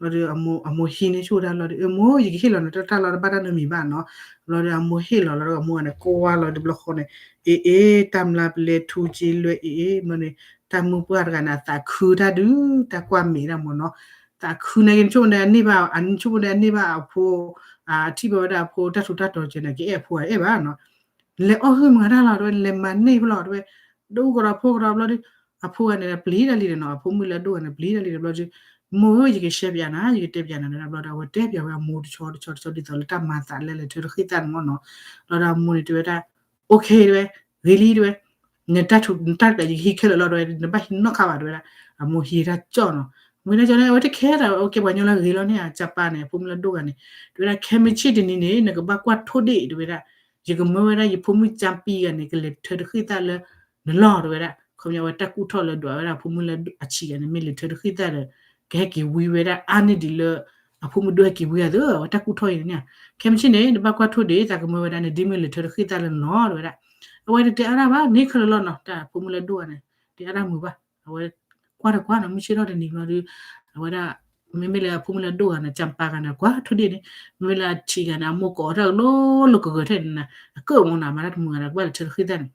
ဘျီဒီးအမိၢ်ဟံးန့ၢ်ဆူၣ်တၢ်လီၤဒီး အမိၢ် ယကဟ့ၣ်လီၤနတၢ်တၢ်လီၤ တဘၣ်တၢ်နီတမံၤဘၣ်နီၤ ဘျီဒီးအမိၢ်ဟ့ၣ်လီၤလီၤဒီးအမိၢ်န့ၣ် ကွၢ်လီၤတဘျီဃီန့ၣ် အ့ အ့ တၢ်မျါပလဲထူစ့လွဲအ့ အ့ ဘျီန့ၣ် တၢ်မုၢ်ပှၢ်တဂၤန့ၣ် အသးခုတၢ်ဒုး တၢ်ကွၢ်မဲာ်တၢ်မးနီၤ သးခုနာ်က့ နဆိကမိၣ်န့ၣ်အန့ၢ်ဘၣ် အဆိကမိၣ်န့ၣ်အန့ၢ်ဘၣ်အဖိ အထံၣ်ဘၣ်ဝဲဒၣ်အဖိတၢ်ထူးတၢ်တီၤကဲန့ၣ် ကအဲၣ်အဖိဂၤအဲၣ်ဘၣ်နီၤ နလဲၤအီၣ်ဂံၢ်မၤတၢ်လီၤ တဲဝဲ နလဲၤမၤန့ၢ်ဖဲလီၤ တဲဝဲ ဒိၣ်ကဒီးဖိကဒီးဘျီဒီး အဖိဂၤန့ၣ် ပျံၤတၢ်လံဒီးနီၤ အဖိမုၣ်လၢအဒိၣ်ဂၤန့ၣ် ပျံၤတၢ်လံဒီးဘျီဒီး မိၢ်ဧၢ ယကရှဲပၠးနၤ ယကတဲပၠးနၤ တဲဒၣ်ဘျီဒီး အဝဲတဲပၠးဝဲအမိၢ်တဆီတဆီတဆီဒ်သိးလၢတၢ်မၤသးလၢလဲၤထၢတဃ့ၣ်သၣ်န့ၣ်မးနီၤ ဘျီဒီးအမိၢ်န့ၣ်တဲဝဲဒၣ် OK တဲဝဲ ဂ့ၤလံတဲဝဲ နတၢ်ထူး နတၢ်တၢ်ယကဟံးခဲလၢာ်လီၤ တဲဝဲ နဘၣ်ဟံးနီတခါဘၣ် တဲဝဲဒၣ် အမိၢ်ဟံးတၢ်ကၠီၣ်နီၤ အမိၢ်ဟံးတၢ်ကၠီၣ်န့ၣ် အဝဲတခဲဒီး အဝဲကဲပှၤကညီလၢအဂ့ၤလီၤန့ၣ် အကၠၢ်ပၢ်န့ၣ် အဖိမုၣ်လၢအဒိၣ်ဂၤန့ၣ် တဲဝဲဒၣ် ခဲမုၢ်ဆ့ၣ်တနံၤန့ၣ် နကဘၣ်ကွၢ်ထိၣ်ဒ့ၣ် တဲဝဲဒၣ် ယကမၢဝဲဒၣ်ယဖိမုၣ်ကၠၢ်ပံဂၤန့ၣ် ကလဲၤထၢတဃ့ၣ်သၣ်လၢ နလီၢ် တဲဝဲဒၣ် ခီပညီဝဲတၢ်ကူၣ်ထီၣ်လၢဒွးဝဲဒၣ်ဖိမုၣ်လၢအဆံးဂၤန့ၣ် မ့ၢ်လဲၤထၢတဃ့ၣ်သၣ်ဒီး ကဟဲက့ၤဝံဝဲဒၣ်အါန့ၢ်ဒံးလၢ အဖိမုၣ်ဒိၣ်ဟဲက့ၤဝံအသိး အဝဲတၢ်ကူၣ်ထီၣ်အံၤန့ၣ် ခဲမုၢ်ဆ့ၣ်န့ၣ် နဘၣ်ကွၢ်ထိၣ်ဒ့ၣ် သးကမၢဝဲဒၣ်န့ၣ် ဒ်မ့ၢ်လဲၤထၢတဃ့ၣ်သၣ်လၢနလီၢ် တဲဝဲဒၣ် အဝဲတတဲအါတၢ်ဘၣ် န့ၣ်ခဲလၢာ်လီၤနီၤ တၢ်ဖိမုၣ်လၢဒိၣ်ဂၤန့ၣ် တဲအါတၢ်မုာ်ဘၣ် အဝဲ ကွၢ်တကွၢ်နီၤ မုၢ်ဆ့ၣ်ထီၣ်တနံၤဘျီဒီး အဝဲဒၣ် မ့မ့ၢ်လၢအဖိမုၣ်လၢဒိၣ်ဂၤန့ၣ် ကၠၢ်ပၤဂၤန့ၣ် ကွၢ်ထိၣ်ဒ့ၣ်န့ၣ် မ့မ့ၢ်လၢအထံးဂၤန့ၣ် အမိၢ်ကိးအီၤတၢ်ကလိလိကဂၢၤထဲန့ၣ် အကၢၣ်မ့ၢ်နီၤ မၤတၢ်တမုာ်ဂၤန့ၣ် ကဘၣ်လဲၤထၢတဃံသၣ်န့ၣ်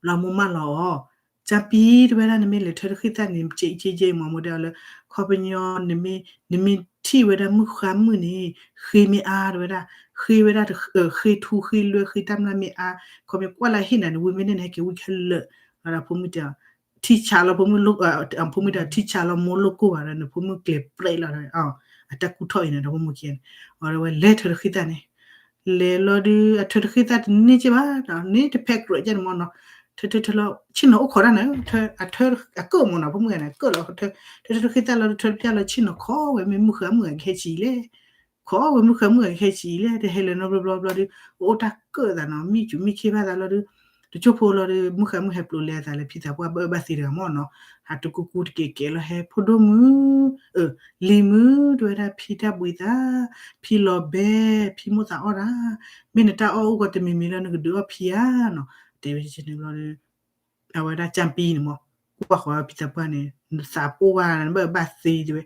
လီၤမိၢ်မၢလီၤအီၤ, ကၠၢ်ပံၤတဲဝဲဒၣ် နမ့ၢ်လဲၤထၢတဃံသၣ်န့ၣ် ကဲအံၤကဲယဲအံၤ မ့ၢ်မိၢ်တဲအီၤလၢ ခီပညီ နမ့ၢ်ထံၣ်ဝဲဒၣ်မုၣ်ဃါမုၣ်န့ၣ် ဃ့မ့ၢ်အါတဲဝဲဒၣ်, ဃ့ဝဲဒၣ် ဃ့ထူဃ့လွဲဃ့တၢ်မျၢ်မ့ၢ်အါ, ခီပညီကွၢ်လၢဟ့ၣ်နၤန့ၣ် ဝံၤမ့ၢ်န့ၢ်နဟဲက့ၤဝံခဲလၢာ်, ဒီးဖိမုၣ်တဲအီၤ ထံဆးလီၤဖိမုၣ်, ဖိမုၣ်တဲအီၤ ထံဆးလီၤမိၢ်လိၣ်ကိၢ်ဘၣ်ဒီး နဖိမုၣ်ကျဲၤပြဲးလီၤဒီး အတၢ်ကူၣ်ထီၣ်အံၤန့ၣ် ဒီးဖိမုၣ်ခံဂၤန့ၣ် အဝဲလဲၤထၢတဃံသၣ်န့ၣ် လဲၤလီၤဒုး အထၢတဃံသၣ်တန့ၢ်က့ဘၣ်, န့ၣ်တဖဲကြၢးကဲန့ၣ်မ့ၢ်နီၤ, ထၢထၢထၢလီၤ ဆ့ၣ်နီၤအိၣ်ခိးတၢ်န့ၣ်, အကၢၣ်မ့ၢ်နီၤ ဖိမုၣ်ဂၤန့ၣ် ကၢၣ်လီၤ ထၢထၢတဃံသၣ်လီၤ ထၢတပျၢ်လီၤ ဆ့ၣ်နီၤခိးဝဲ မ့ၢ်မုၣ်ဃါမုၣ်ဂၤကဟဲဆံးလဲၣ်, ခိးဝဲမုၣ်ဃါမုၣ်ဂၤကဟဲဆံးလဲၣ် တဟဲလၢၤနီတဘျီဘျီဒီး အိၣ်တၢ်ကၢၣ်သးနီၤ မံၣ်စူၤမံၣ်ခ့ဘၣ်သးလီၤဒီး တကၠိဖိလီၤဒီး မုၣ်ဃါမုၣ်ဟဲပျိးလဲၤအသးလၢဖံသးပှၢ်ဘၣ်အၢဘၣ်သီတဂၤမ့ၢ်နီၤ, ဟးတကူကူတကဲးကဲးလီၤ ဟဲဖိဒိၣ်မုၣ် လံၤမုၣ် တဲဝဲဒၣ် ဖံတၢ်ဘှံးသး, ဖံလီၤဘဲ, ဖံမိၣ်သးအီၣ်တၢ်, မ့ၢ်နတၢ်အီၣ်အိၣ်ကီးတမံၤမံၤလၢနကဒုးအီၣ်ဖံဧါနီၤ, တဲဝဲန့ၣ်ဘျီဒီး အဝဲဒၣ်ကၠၢ်ပံၤန့ၣ်မ့ၢ် ကွၢ်ဃီဖံသးပှၢ်န့ၣ် နသးပှၢ်ဝဲ နဘၣ်ဘၣ်သီတဲဝဲ,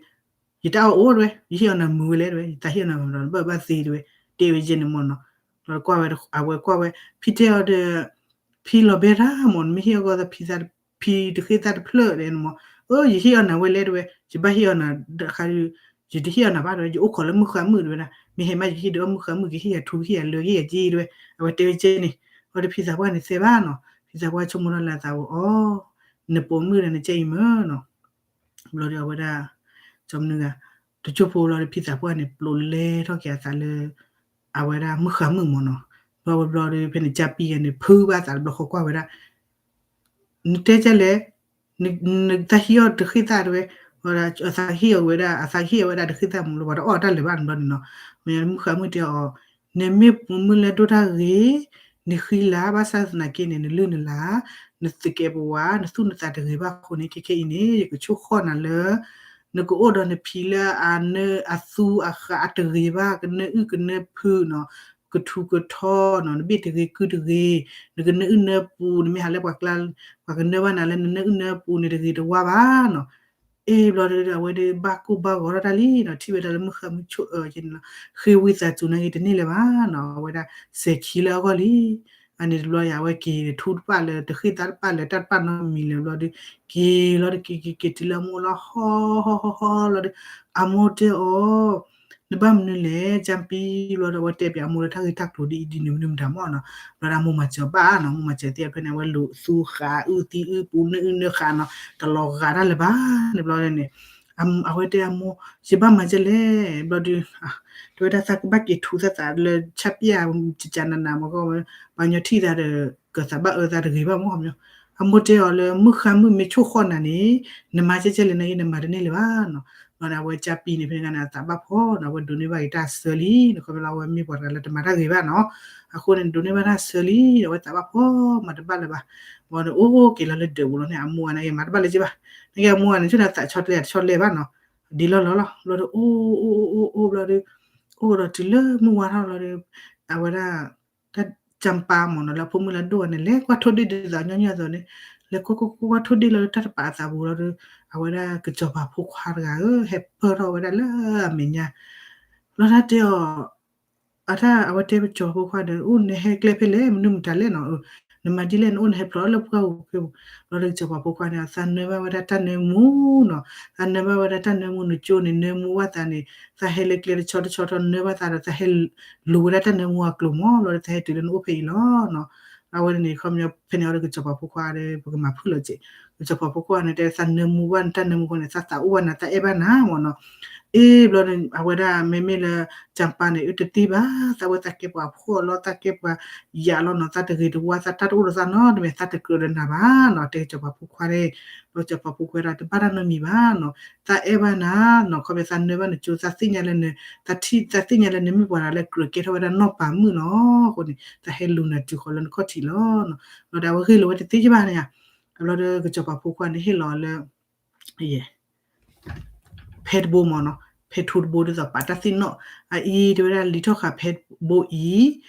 ယတၢ်အီၣ်အိၣ်တဲဝဲ ယဟ့ၣ်အီၤနၤမုာ်ဝဲလဲၣ်တဲဝဲ ယသးဟ့ၣ်အီၤနၤမုာ်ဒီး နဘၣ်ဘၣ်သီတဲဝဲ, တဲဝဲယဲန့ၣ်မ့ၢ်နီၤ, ဒီးကွၢ်ဝဲ အဝဲကွၢ်ဝဲ ဖံတဲအီၤဒီး ဖံလီၤဘဲတၢ်မ့ၢ် နမ့ၢ်ဟ့ၣ်အီၤကီးသးဖံသး ဖံတဃ့သၣ်တဖျၢၣ်တဲန့ၣ်မ့ၢ်, အၢ ယဟ့ၣ်အီၤနၤဝဲလဲၣ်တဲဝဲ ယဘၣ်ဟ့ၣ်အီၤနၤ တခါဒီး ယတဟ့ၣ်အီၤနၤဘၣ်တဲဝဲ ယအိၣ်ခိးလၢမုၣ်ဃါမုၣ်တဲဝဲဒၣ် မ့ၢ်ဟဲမးယကဟ့ၣ်ဒုးအီၣ်မုၣ်ဃါမုၣ် ကဟ့ၣ်ယၤထူ ကဟ့ၣ်ယၤလွဲ ကဟ့ၣ်ယၤက့တဲဝဲ, အဝဲတဲဝဲကဲန့ၣ်, အဝဲဒီးဖံသးပှၢ်န့ၣ်သဲဘၣ်နီၤ ဖံသးပှၢ်ဆိကမိၣ်ထီၣ်လၢအသးဝဲအီၤ, နပိာ်မုၣ်ဒီးနကဲအံၤမ့ၢ်နီၤ, ဘျီဒီးအဝဲဒၣ် ကၠီမနုၤဂၤ တကၠိဖိလီၤဒီးဖံသးပှၢ်န့ၣ် ပျိးလဲထီၣ်က့ၤအသးလၢ အဝဲဒၣ်မုၣ်ဃါမုၣ်မ့ၢ်နီၤ, ဘျီဝဲဘျီဒီး ဖဲန့ၣ်ကၠၢ်ပံၤဂၤန့ၣ် ဖုးဘၣ်သးတဘျီဃီကွၢ်ဝဲဒၣ် နတဲကလဲၣ်, နသးဟ့ၣ်အီၤတဃ့သၣ်တဲဝဲ, အသးဟ့ၣ်အီၤဝဲဒၣ် အသးဟ့ၣ်အီၤဝဲဒၣ်တဃ့သၣ်မ့ၢ်လၢ ပှၤတအီၣ်တၢ်လၢၤဘၣ်န့ၣ်ဘျီန့ၣ်နီၤ, မ့ၢ်မုၣ်ဃါမုၣ်တဲအီၤ, နမ့ၢ်ပိာ်မုၣ်လၢဒိၣ်တၢ်ဂ့ၤ, နဃံလၤဘၣ်ဆၣ်သနာ်က့န့ၣ် နလုၢ်နလၤ, နသကဲးပဝး နသူၣ်နသးတဂ့ၤဘၣ်အဃိန့ၣ် ခဲခဲအံၤန့ၣ် ယကဆိၣ်ဃီၣ်နၤလၢ နကအိၣ်ဒီးနဖံလၢအနၢအသူအဃးအတဂ့ၤဘၣ် ကနၢအုၣ်ကနၢဖုးနီၤ, ကထူးကထီနီၤ, နဘ့ၣ်တဂ့ၤကုၢ်တဂ့ၤ, နကနၢအုၣ်နၢပူၤ နမ့ၢ်ဟးလၢပှၤကျါ ပှၤကနၢဘၣ်နၤလၢနနၢအုၣ်နၢပူၤန့ၣ်တဂ့ၤတဝါဘၣ်နီၤ, အ့ၣ်ဘျီဒီး အဝဲဒၣ်ဘၣ်ကိၢ်ဘၣ်ဂီၤထီၣ်တၢ်လံနီၤ, ထံၣ်ဝဲဒၣ်လၢမုၣ်ဃါမုၣ်ဆိၣ်အၢက့န့ၣ်လီၤ, ဃ့ဝံသးစူၤနာ်က့တန့ၢ်လၢၤဘၣ်နီၤ, အဝဲဒၣ်စဲၤခံလၢအဂီၢ်လံ အန့ၣ်တဘျီယၤ အဝဲက့ၤထူတပၣ်လၢ တဃ့သၣ်တပၣ်လၢ တၢ်တပၣ်နီတမံၤလၢၤဘျီဒီး က့ၤလီၤတက့ၤက့ၤက့ၤတုၤလၢအမိၢ်လီၤ ဟီၣ်ဟီၣ်ဟီၣ်ဟီၣ်လီၤဒီး အမိၢ်တဲအီၤ နဘၣ်မနုၤလဲၣ် ကၠၢ်ပံၤလီၤဒီး အဝဲတဲပၠးအမိၢ်လၢတၢ်ဂ့ၢ်တၢ်ကျိၤဒ်အံၤဒ်န့ၣ်မနုၤမတၤမ့ၢ်နီၤ, ဘျီဒီးအမိၢ်မၤစၢၤဘၣ်နီၤ, မိၢ်မၤစၢၤသ့ၣ်ဖဲန့ၣ် အဝဲလူၤသူဃာ်အုၣ်သံအုၣ်ပူၤ နၢအုၣ်နၢဃးနီၤ, တလီၤဂာ်တၢ်လၢၤဘၣ်န့ၣ်ဘျီန့ၣ် အဝဲတဲအမိၢ် ယဘၣ်မၤကဲလဲၣ် ဘျီဒီး တဲဝဲဒၣ်သးကဘၣ်က့ၤထူသးသးလၢဆၣ်ပျၢ် ကကနနမ့ၢ်ကီ ပှၤကညီထံၣ်သးဒီး ကသးဘၣ်အၢသးတဂ့ၤဘၣ်မ့ၢ် အမိၢ်တဲအီၤလၢ မုၣ်ဃါမုၣ်မ့ၢ်ဆိၣ်ဃီၣ်နၤန့ၣ် နမၤကဲကဲလဲၣ်န့ၣ် နမၤတန့ၢ်လၢၤဘၣ်နီၤ, ဘျီန့ၣ် အဝဲကၠၢ်ပံၤန့ၣ် ဖဲန့ၣ်အခါန့ၣ် အသးဘၣ်ဖှီၣ်နီၤ, အဝဲဒိးန့ၢ်ဘၣ်က့ၤတၢ်ဆၢလံနီၤ, ခီဖျိလၢအဝဲမ့ၢ်ပှၤတဂၤလၢတမၤတၢ်ဂ့ၤဘၣ်နီၤ, အဃိန့ၣ် ဒိးန့ၢ်ဘၣ်တၢ်ဆၢလံ အဝဲသးဘၣ်ဖှီၣ်မၤတဘၣ်လၢၤဘၣ်, ဘျီန့ၣ် အိၣ်က့ၤလီၤလၢဒၢးပူၤလီၤန့ၣ် အမိၢ်န့ၣ် မၤတဘၣ်လၢၤက့ဘၣ်, နကဲအမိၢ်န့ၣ် ဆိၣ်နၤသးဆီတလဲအတဆီတလဲဘၣ်နီၤ, ဒ်လီၢ်လီၢ်လီၤ, ဘျီဒီး အိၣ်အိၣ်အိၣ်အိၣ်ဘျီဒီး အိၣ်ဒီးတုၤလၢမုၢ်ဝါထီၣ်လီၤဒီး အဝဲဒၣ် တၢ်ကၠၢ်ပံၤမ့ၢ်နီၤ လၢအဖိမုၣ်လၢအဒိၣ်ဂၤန့ၣ် လဲၤကွၢ်ထိၣ်ဒ့ၣ်ဒ်သိးညီနုၢ်အသိးန့ၣ်, လဲၤကွၢ်ကွၢ်ကွၢ်ထိၣ်ဒ့ၣ်လီၤလၢတၢ်တပာ်အသးပူၤလီၤဒီး အဝဲဒၣ်ကစီၤပၤဖိခွါတဂၤဧၢ ဟဲပၢၢ်ထီၣ်ဝဲဒၣ်လၢအမဲာ်ညါ, ဘျီတၢ်တဲအီၤ အတၢ်အဝဲတဲကစီၤပၤဖိခွါဒီး အိၣ်နဟဲကျဲဖဲလဲၣ် မနုၤမတၤလဲၣ်နီၤ, နမၤဒ်လဲၣ် နအိၣ်နဟဲဖျိးလၢပှၢ်ပူၤဖဲပူၤ, ဘျီဒီးကစီၤပၤဖိခွါန့ၣ် သးနၢဘၣ်ဝဲဒၣ်တၢ်နၢမူနီၤ, သးနၢဘၣ်ဝဲဒၣ်တၢ်နၢမူ နကၠိန့ၣ် နၢမူဘၣ်သးန့ၣ် သးဟဲလၢကျဲတဆီတဆီထီၣ်နၢဘၣ်သးဒီး သးဟဲလူၤဝဲဒၣ်တၢ်နၢမူအကျိၤမ့ၢ် ဘျီဒီးသးဟဲတုၤလၢနအိၣ်ဖဲအံၤလီၤနီၤ, အဝဲန့ၣ် ခီပညီဖဲန့ၣ်အီၤဒီးကစီၤပၤဖိခွါဒီး ပကမၤဖုၣ်လီၤက့ၤ, ကစီၤပၤဖိခွါန့ၣ်တဲ သးနၢမူဘၣ်နတၢ်နၢမူဃိန့ၣ် သးသးအိၣ်ဘၣ်နၤ သးအဲၣ်ဘၣ်နၤမ့ၢ်နီၤ, အ့ ဘျီဒီး အဝဲဒၣ်မ့မ့ၢ်လၢ ကၠၢ်ပံၤန့ၣ် အတသ့ဘၣ် သးဝဲသးကဲပှၤဖှီၣ်လီၤ သးကဲပှၤယၤလီၤနီၤ သးတဂ့ၤတဝါ သးတၢ်တအိၣ်ဒီးသးနီတမံၤ သးတကြၢးဒီးနၤဘၣ်နီၤ တဲကစီၤပၤဖိခွါန့ၣ်, ဘျီကစီၤပၤဖိခွါဒီး တဘၣ်တၢ်နီတမံၤဘၣ်နီၤ, သးအဲၣ်ဘၣ်နၤနီၤ ခီဖျိသးနၢဘၣ်နကၠိ သးသ့ၣ်ညါလၢန သးသ့ၣ်ညါလၢနမ့ၢ်ပှၤတဂၤလၢကြၢးကဲထီၣ်ဝဲဒၣ်နီၢ်ပၤမုၣ်လီၤအဃိန့ၣ် သးဟဲလူၤနၤတုၤဃီၤလၢနခီၣ်ထံးလီၤနီၤ, ဘျီဒီးအဝဲဂ့ၢ်လိာ်ဝဲတသ့ကဘၣ်န့ၣ်ဧါ, ဘျီဒီးကစီၤပၤဖိခွါန့ၣ်ဟ့ၣ်လီၤလၢ ဖဲတဘိမ့ၢ်နီၤ ဖဲထူတဘိဒ်သိးပာ်တၢ်သ့ၣ်နီၣ် အအံၤတဲဝဲဒၣ်လံာ်ထီၣ်ဃာ်ဖဲတဘိအံၤ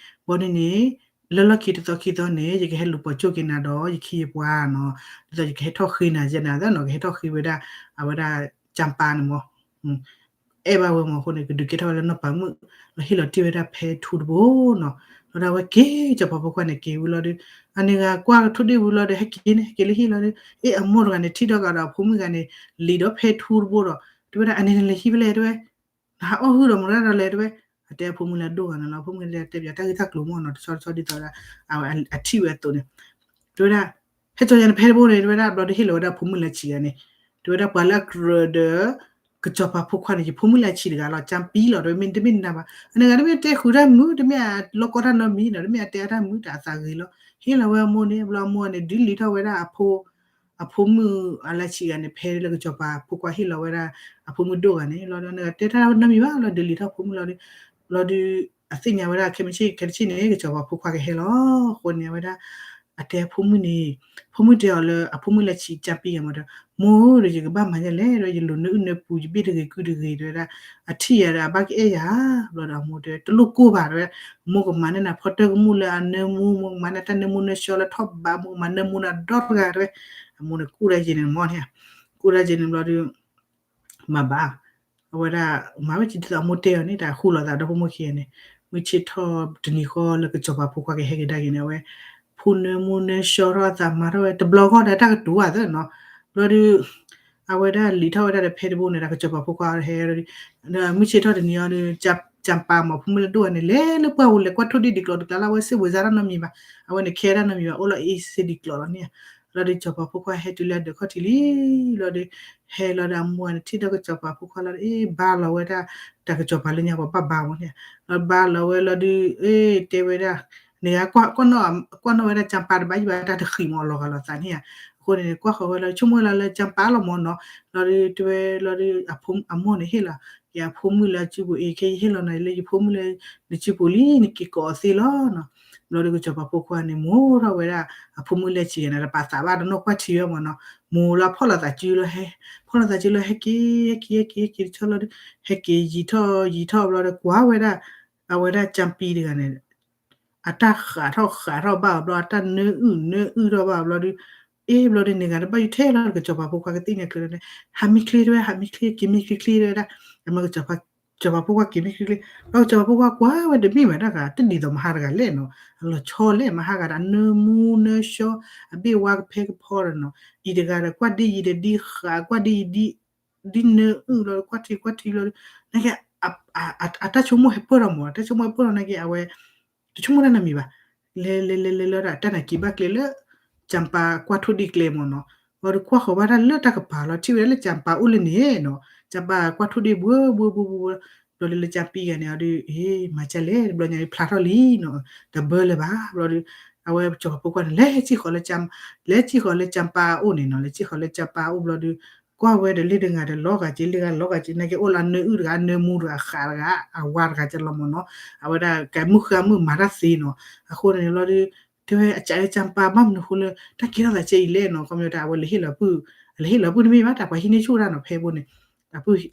ဘီန့ၣ်န့ၣ် လၢလီၢ်ခံတသီခံသီန့ၣ် ယကဟဲလူၤပိာ်ကၠိၣ်က့ၤနၤဒီး ယခံယပှၤနီၤ, ဒ်သိးယကဟဲထီၣ်ဃ့နၤယဲနၤသနီၤ, ကဟဲထီၣ်ဃ့ဝဲဒၣ် အဝဲဒၣ် ကၠၢ်ပၤန့ၣ်မး အဲၣ်ဘၣ်ဝဲမးအဃိန့ၣ် ကဒုးကဲထီၣ်ဝဲလၢနီၢ်ပၤမုၣ်, လီၤဟ့ၣ်လီၤတ့ၢ်ဝဲဒၣ်ဖဲထူတဘိနီၤ, လီၤဒၣ်ဝဲက့ၤ စီၤပၤဖိခွါန့ၣ်က့ၤဝံၤလီၤဒီး အန့ၣ်ဂၤကွၢ်ထိၣ်ဒ့ၣ်ဝံၤလီၤဒီး ဟဲက့ၤန့ၣ် ဟဲက့ၤလၢဟံၣ်လီၤဒီး အ့ၣ်အမိၢ်တဂၤန့ၣ် ထံၣ်ဒီးဂၤဒီးအဖိမုၣ်ဂၤန့ၣ် လံာ်ဒီးဖဲထူတဘိဒီး တဲဝဲဒၣ် အန့ၣ်နလဲၤဟံၣ်ဖဲလဲၣ်တဲဝဲ နဟးအီၣ်ဟုၣ်ဒီးမတၤဒီးလဲၣ်တဲဝဲ, အတဲအဖိမုၣ်လၢအဒိၣ်ဂၤန့ၣ်လီၤ, အဖိမုၣ်တဲတဲပၠးတၢ်ဂ့ၢ်တၢ်ကျိၤမ့ၢ်နီၤ တဆီတဆီဒ်သိးဒၣ် အထံၣ်ဝဲအသိးန့ၣ်, တဲဝဲဒၣ် ဟဲကၠီယၤန့ၣ်ဖဲတဘိန့ၣ် တဲဝဲဒၣ် ဘျီဒီးဟ့ၣ်လီၤဝဲဒၣ်ဖိမုၣ်လၢအဆံးဂၤန့ၣ်, တဲဝဲဒၣ်ပှၤလၢအကြၢးဒီး ကစီၤပၤဖိခွါန့ၣ် ယဖိမုၣ်လၢအဆံးတဂၤလီၤ, ကၠၢ်ပံလီၤ တဲဝဲ မ့တမ့ၢ်နၤဘၣ်, အန့ၣ်ဂၤတမ့ၢ်တဲဃုာ်တၢ်မုာ် တမ့ၢ်အလီၢ်ကီတၢ်နီတမံၤနီၤ တမ့ၢ်အတဲအတၢ်မုာ်တၢ်အသးဂ့ၤလီၤ, ဟ့ၣ်လီၤဝဲအမိၢ်န့ၣ် ဘျီအမိၢ်န့ၣ် ဒုးလံာ်ထီၣ်ဝဲဒၣ်အဖိ အဖိမုၣ်အလၢဆံးဂၤန့ၣ် ဖဲလၢကစီၤပၤဖိခွါဟ့ၣ်လီၤဝဲဒၣ် အဖိမုၣ်ဒိၣ်ဂၤန့ၣ် လီၤဒီး နဂၤတဲတၢ်နီတမံၤဘၣ် လီၤဒုးလံာ်ထီၣ်ဖိမုၣ်လီၤဒီး လီၤဒုး အသ့ၣ်ညါဝဲဒၣ်ခဲမုၢ်ဆ့ၣ်ခဲတဆ့ၣ်န့ၣ် ကစီၤပၤဖိခွါကဟဲလီၤ အဃိန့ၣ်ဝဲဒၣ် အတဲအဖိမုၣ်န့ၣ် ဖိမုၣ်တဲအီၤလၢ အဖိမုၣ်လၢဆံးကၠၢ်ပံဂၤမးဒီး မိၢ်ဒီး ယကဘၣ်မၤဒ်လဲၣ်ဒီး ယလိၤနၢအုၣ်နၢပူၤ ယဘ့ၣ်တဂ့ၤကုၢ်တဂ့ၤ တဲဝဲဒၣ် အထံၣ်ယၤဒီး အဘၣ်ကအဲၣ်ယၤ, ဘျီဒီးအမိၢ်တဲ တလိၣ်ကိၢ်ဘၣ် တဲဝဲ, မိၢ်ကမၤန့ၢ်နၤဖီတၢၢ်ကမူၣ်လၢအနၢမူ, မိၢ်ကမၤန့ၢ်တၢ်နၢမူနၢဆှီလၢထီၣ်ဘး, မိၢ်ကမၤနၢမူနၤဒီတဂၤ တဲဝဲ, အမိၢ်န့ၣ်ကူၣ်ဒၣ်ယဲန့ၣ်မ့ၢ်န့ၣ်, ကူၣ်ဒၣ်ယဲန့ၣ်ဘျီဒီး မၤဘၣ်, အဝဲဒၣ် မၤဝဲဒ်သိးအမိၢ်တဲအီၤန့ၣ် တၢ်ဃူလိာ်သးဒီဖိမိၢ်ခံဂၤန့ၣ်, မုၢ်ဆ့ၣ်ထီၣ်တနံၤဃီလၢကစီၤပၤဖိခွါကဟဲကဒါက့ၤန့ၣ် အဝဲ ဖိနၢမူနၢဆှီထီၣ်အသးမၤထီၣ်ဝဲ တဘျီဂီၢ်ဒီးတၢ်ကတိၤဘၣ်သနီၤ, ဘျီဒီး အဝဲဒၣ်လံာ်ထီၣ်ဝဲဒၣ်ဒီးဖဲတဘိန့ၣ် ဒီးကစီၤပၤဖိခွါဟဲဒီး မုၢ်ဆ့ၣ်ထီၣ်တနံၤအံၤဒီး ကၠၢ်ပၤမး ဖိမုၣ်လၢဒိၣ်ဂၤန့ၣ် လဲၤလၢပှၢ်ပူၤ လဲၤကွၢ်ထိၣ်ဒ့ၣ်ဒ်ကျိးတကျါလၢ အဝဲစ့ၢ်ဝဲစါတၢ်နီတမံၤဘၣ်, အဝဲန့ၣ်ခဲတၢ်နီတမံၤဘၣ် အိၣ်လီၤအ့ၣ်စ့ၢ်ဒ်ကျိးလီၤန့ၣ်ဧါ, လီၤဒီးကစီၤပၤဖိခွါဟဲတုၤလၢအဒၢးခီၣ်ထံးလံ, လီၤဒီး ဟဲလီၤဒီးအမိၢ်န့ၣ် ထံၣ်ဒီးကစီၤပၤဖိခွါလီၤဒီး အ့ၣ်ဘါလီၤဝဲဒၣ် တၢ်ကစီၤပၤလၢညါပှၤဘၣ်ဘါမးန့ၣ်ဧါ, လီၤဘါလီၤဝဲလီၤဒီး အ့ၣ် တဲဝဲဒၣ် န့ၣ် ကွၢ်နီၣ်ဝဲဒၣ်ကၠၢ်ပၤတဘၣ်ယံၤဘၣ် တၢ်တဃံးမး အလီၤဂာ်လိာ်သးန့ၣ်ဧါ, အဃိန့ၣ် ကွၢ်ဃီၤဝဲလီၤ ဆိကမိၣ်လၢကၠၢ်ပၤလီၤမးနီၤ, လီၤဒီးတဲဝဲလီၤဒီး အမိၢ်န့ၣ်ဟ့ၣ်လီၤ က့ၤအဖိမုၣ်လၢအစုပူၤအံၤ ခဲယဟ့ၣ်လီၤနၤလၢယဖိမုၣ်လၢနစုပူၤလံ နက့ၤကိးအီၤသ့လီၤနီၤ, ဘျီဒီးကစီၤပၤဖိခွါန့ၣ် မိၢ်ထီၣ်ဝဲဒၣ် အဖိမုၣ်လၢဆံးဂၤန့ၣ် တပာ်သးဘၣ်တနီၣ်ကွၢ်ထံဝဲမးနီၤ, မိၢ်လီၤဖီၣ်လိာ်သးစုလီၤဟဲ, ဖီၣ်လိာ်သးစုလီၤ ဟဲက့ၤ ဟဲက့ၤ ဟဲက့ၤ ဟဲက့ၤတဆီလီၤဒီး ဟဲက့ၤယံာ်ထီၣ်ယံာ်ထီၣ်ဘျီဒီး ကွၢ်ဝဲဒၣ် အဝဲဒၣ်ကၠၢ်ပံတဂၤန့ၣ် အတၢ်ဃးထီၣ်ဃးထီၣ်ဘၣ်အီၤဘျီ အတၢ်နၢအုၣ်နၢအုၣ်ထီၣ်ဘၣ်အီၤဘျီဒီး အ့ၣ် ဘျီဒီးန့ၣ်ဂၤတဘၣ်ယုၢ်ထဲလီၤ ကစီၤပၤဖိခွါကသ့ၣ်ညါကျဲလီၤန့ၣ် ဟးမံချ့တဲဝဲ ဟးမံချ့ က့ၤမံချ့ချ့တဲဝဲဒၣ်, အမ့ၢ်ကစီၤပၤဖိခွါက့ၤမံချ့ချ့, ဘျီကစီၤပၤဖိခွါကွၢ်ဝဲတမ့ၢ်ဘၣ်တၢ်ဂၤ တဒ်သိးမဟါတဂၤလဲၣ်နီၤ, အလီၤဆီလဲၣ် မဟါဂၤဒီး အနၢမူနၢဆှီ အဘ့ၣ်ဝါကဖဲကဖီဒီးနီၤ, အံၤတဂၤဒီး ကွၢ်ဒ်အံၤဒီးဒ်ဃး ကွၢ်ဒ်အံၤဒ် ဒ်နၢအုၣ်လီၤ ကွၢ်ထံကွၢ်ထံလီၤ, နာ်က့ အတၢ်ဆိကမိၣ်ဟဲပၢၢ်ထီၣ်မး တၢ်ဆိကမိၣ်ဟဲပၢၢ်ထီၣ်နာ်က့ အဝဲ တဆိကမိၣ်တၢ်နီတမံၤဘၣ်, လဲၤလဲၤလဲၤလဲၤလီၤဒီး တၢ်နာ်က့ဘၣ်ကျဲလၢ ကၠၢ်ပၤကွၢ်ထိၣ်ဒ့ၣ်ကျဲမးနီၤ, ဘျီဒီးကွၢ်ဃီၤဘၣ်တၢ်လၢတၢ်ကပၤလီၤ ထံၣ်ဝဲဒၣ်လၢကၠၢ်ပၤအိၣ်လၢန့ၣ်နီၤ, ကၠၢ်ပၤကွၢ်ထိၣ်ဒ့ၣ်ဘှၢဘှၢဘှၢဘှၢ, ဘျီဒီးလၢကၠၢ်ပံဂၤန့ၣ်အီၤဒီး အ့ မၤကၠၢ်လဲၣ် တဘျီညါဖျါထီၣ်လံနီၤ, တဘၢလၢၤဘၣ် ဘျီဒီး အဝဲကစီၤပၤဖိခွါန့ၣ် လဲၤစံၣ်ဃီၤလၢ လဲၤစံၣ်ဃီၤလၢကၠၢ်ပၤအိၣ်န့ၣ်နီၤ, လဲၤစံၣ်ဃီၤလၢကၠၢ်ပၤအိၣ်ဘျီဒီး ကွၢ်ဝဲဒီးလ့တဂၤဒီးလီၤဂာ်က့ လ့ဂၤလီၤဂာ်က့ နာ်က့အိၣ်လၢအနၢအုၣ်တဂၤ အနၢမူတဂၤ အဃးတဂၤ အဝါတဂၤကလီၤမးနီၤ, အဝဲဒၣ်ကဲမုၢ်ဃါမုၢ်မၤတၢ်သ့နီၤ, အဃိန့ၣ်လီၤဒီး တဲဝဲအကၠၢ်လၢကၠၢ်ပၤဘၣ်မနုၤအဃိလၢ တၢ်ကဲထီၣ်သးကဲအံၤလဲၣ်နီၤ, ခီပညီတၢ်အဝဲလဲၤဟ့ၣ်လီၤပုၢ် လဲၤဟ့ၣ်လီၤပုၢ်တမ့ၢ်ဘၣ် တၢ်ပှၤဟံးန့ၢ်ဆူၣ်တၢ်နီၤ ဖဲဘိန့ၣ်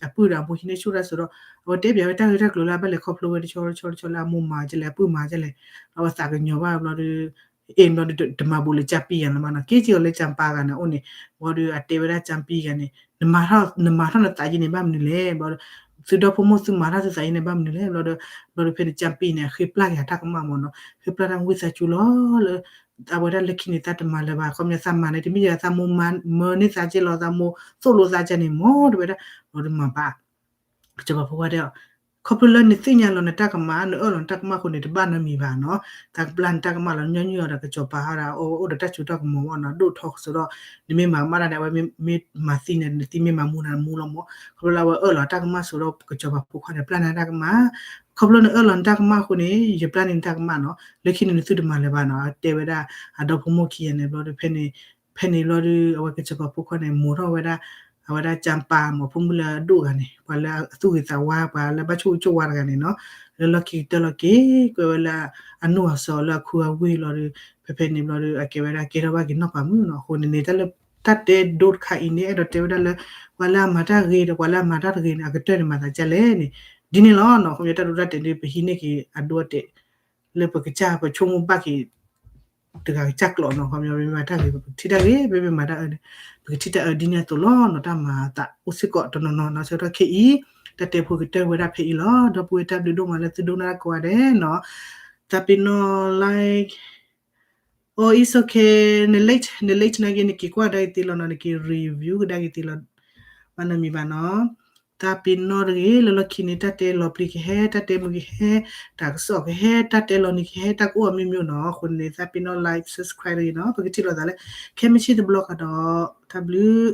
အပုၢ်ဒီးအမိၢ်ဟံးန့ၢ်ဆူၣ်တၢ်စိဒီး အဝဲတဲပၠးဝဲတၢ်ဂ့ၢ်တၢ်ကျိၤလၢအဘၣ်လဲၤခီဖျိဝဲတဆီတဆီတဆီလၢအမိၢ်မၤကလဲၣ် အပုၢ်မၤကလဲၣ်, အဝဲသးကညီၤဘၣ်ဘျီဒီး အ့ၣ်ဘျီဒီးတမၤဘူးလၢကၠၢ်ပံဂၤလၢၤဘၣ်နီၤ, က့ၤစံၣ်ဃီၤလၢကၠၢ်ပၤဂၤန့ၣ်အိၣ်န့ၣ်, ဘျီဒီးအတဲဝဲဒၣ်ကၠၢ်ပံဂၤန့ၣ် နမၤထီၣ်နသးယံၤန့ၣ်ဘၣ်မနုၤလဲၣ်, ဘျီဒီး သုဒီဖိမိၢ်သုမၤထီၣ်သုသးယံၤန့ၣ်ဘၣ်မနုၤလဲၣ်, ဘျီဒီး ဘျီဒီးဖဲန့ၣ်ကၠၢ်ပံန့ၣ် အဃ့ပျၢ်က့ၤအတၢ်ကမၣ်မးနီၤ, ဃ့ပျၢ်တၢ်ဝံသးစူၤလီၤလၢ အဝဲဒၣ်လၢခံန့ၣ်သးတမၤလၢၤဘၣ်, ခီပညီသးမၤန့ၣ် တမ့ၢ်ယသးမိၢ်မၤမၢန့ၢ်သးကဲလီၤ သးမိၢ်သိၣ်လိသးကဲန့ၣ်မး တဲဝဲဒၣ်, ဘျီဒီးမၤဘၣ် ကစီၤပၤဖိခွါတဲအီၤ, ခီဖျိလၢနသ့ၣ်ညါလီၤနတၢ်ကမၣ် နအၢၣ်လီၤနတၢ်ကမၣ်အဃိန့ၣ် တဘၣ်နီတမံၤဘၣ်နီၤ, သးကပျၢ်နတၢ်ကမၣ်လီၤ ညီနုၢ်အီၤဒီးကစီၤပၤဟီဒီး အိၣ်ဒီးတၢ်စိတၢ်ကမီၤမးနီၤ ဒိၣ်ထီၣ်ကစီဒီး နမ့ၢ်မၤကမၣ်တၢ်န့ၣ် အဝဲမ့ၢ်မၤသံန့ၣ် နသံမ့ၢ်မၤမူန့ၣ်မူလီၤမး, ခီဖျိလၢအဝဲအၢၣ်လီၤတၢ်ကမၣ်စိဒီး ကစီၤပၤဖိခွါန့ၣ် ပျၢ်န့ၢ်တၢ်ကမၣ်, ခီဖျိနအၢၣ်လီၤနတၢ်ကမၣ်အဃိန့ၣ် ယပျၢ်န့ၢ်နတၢ်ကမၣ်နီၤ, လၢခံန့ၣ်နသုတမၤလၢၤဘၣ်နီၤ, တဲဝဲဒၣ် အဒီဖိမိၢ်ခံဂၤန့ၣ်ဘျီဒီး ဖဲန့ၣ် ဖဲန့ၣ်ဘျီဒီး အဝဲကစီၤပၤဖိခွါန့ၣ် မိၢ်ထီၣ်ဝဲဒၣ် အဝဲဒၣ်ကၠၢ်ပၤမး ဖိမုၣ်လၢအဒိၣ်ဂၤန့ၣ် ပှၤလၢအသူၣ်ဂ့ၤသးဝါ ပှၤလၢဘၣ်ဆိၣ်ဂ့ၤဆိၣ်ဝါတဂၤန့ၣ်နီၤ, လၢလီၢ်ခံကတၢၢ်လီၤက့ၤ ကွဲဝဲလၢအနီၢ်အစီၤလၢအခုအဝ့ၢ်လီၤဒီး ဖဲဖဲန့ၣ်ဘျီဒီး အကဲဝဲဒၣ်ကဲထီၣ်ဘၣ်က့ၤနီၢ်ပၤမုၣ်နီၤ, အဃိန့ၣ်န့ၣ် တၢ်လၢတၢ်တဲဒိတခါအံၤန့ၣ် အဲၣ်ဒိးတဲဝဲဒၣ်လၢ ပှၤလၢအမၤတၢ်ဂ့ၤဒီး ပှၤလၢအမၤတၢ်တဂ့ၤန့ၣ် အကတၢၢ်န့ၣ်မၤသးဒ်လဲၣ်န့ၣ် ဒ်န့ၣ်လီၤနီၤ, ခီဖျိတၢ်ဒိတၢ်တဲာ်ဒီး ပဟံးန့ၢ်က့ၤအဒိအတဲာ် လၢပကစၢ်ပဆိကမိၣ်ဘၣ်က့ၤ တဂၤကစၢ်ကျိာ်နီၤ ခီပညီ ပမ့ၢ်မၤတၢ်ဂ့ၤ ပကထံၣ်တၢ်ဂ့ၤ ပမ့ၢ်မၤတၢ်အၢန့ၣ် ပကထံၣ်တၢ်အၢဒ်န့ၣ်အသိးလီၤနီၤ တၢ်မၤသးအိၣ်စ့ၢ်ကီးတနီၤနီၤနီၤ ဆၢကတီၢ်ခဲအံၤ တၢ်တဲဖိကတၢၢ်ဝဲဒၣ်ဖဲအံၤလီၤ ဒီပုၢ်ဝဲၢ်တၢ်ဘျုးဒိၣ်မးလၢသုဒိကနၣ်တၢ်ကိးဂၤဒဲးနီၤ သးပ့ၤနီၣ် like Oh, it's okay. န late, န late နာ်က့ နက့ၤကွၢ်ကဒါက့ၤသ့လီၤနီၤ နက့ၤ review ကဒါက့ၤသ့လီၤ ဘၣ်နီတမံၤဘၣ်နီၤ သးပ့ၤနီၣ်တဂ့ၤ လၢလီၢ်ခံန့ၣ် တၢ်တဲလီၤပျံၤကဟဲ တၢ်တဲမုာ်ကဟဲ တၢ်ကစီၣ်ကဟဲ တၢ်တဲလီၤနံၤကဟဲ တၢ်ကအိၣ်အမျိုးမျိုးနီၤ အဃိန့ၣ် သးပ့ၤနီၣ် like, subscribe တဂ့ၤနီၤ ပကထံၣ်လိာ်သးလၢ ခဲမုၢ်ဆ့ၣ်တဘျီကဒီး တၢ်ဘျုး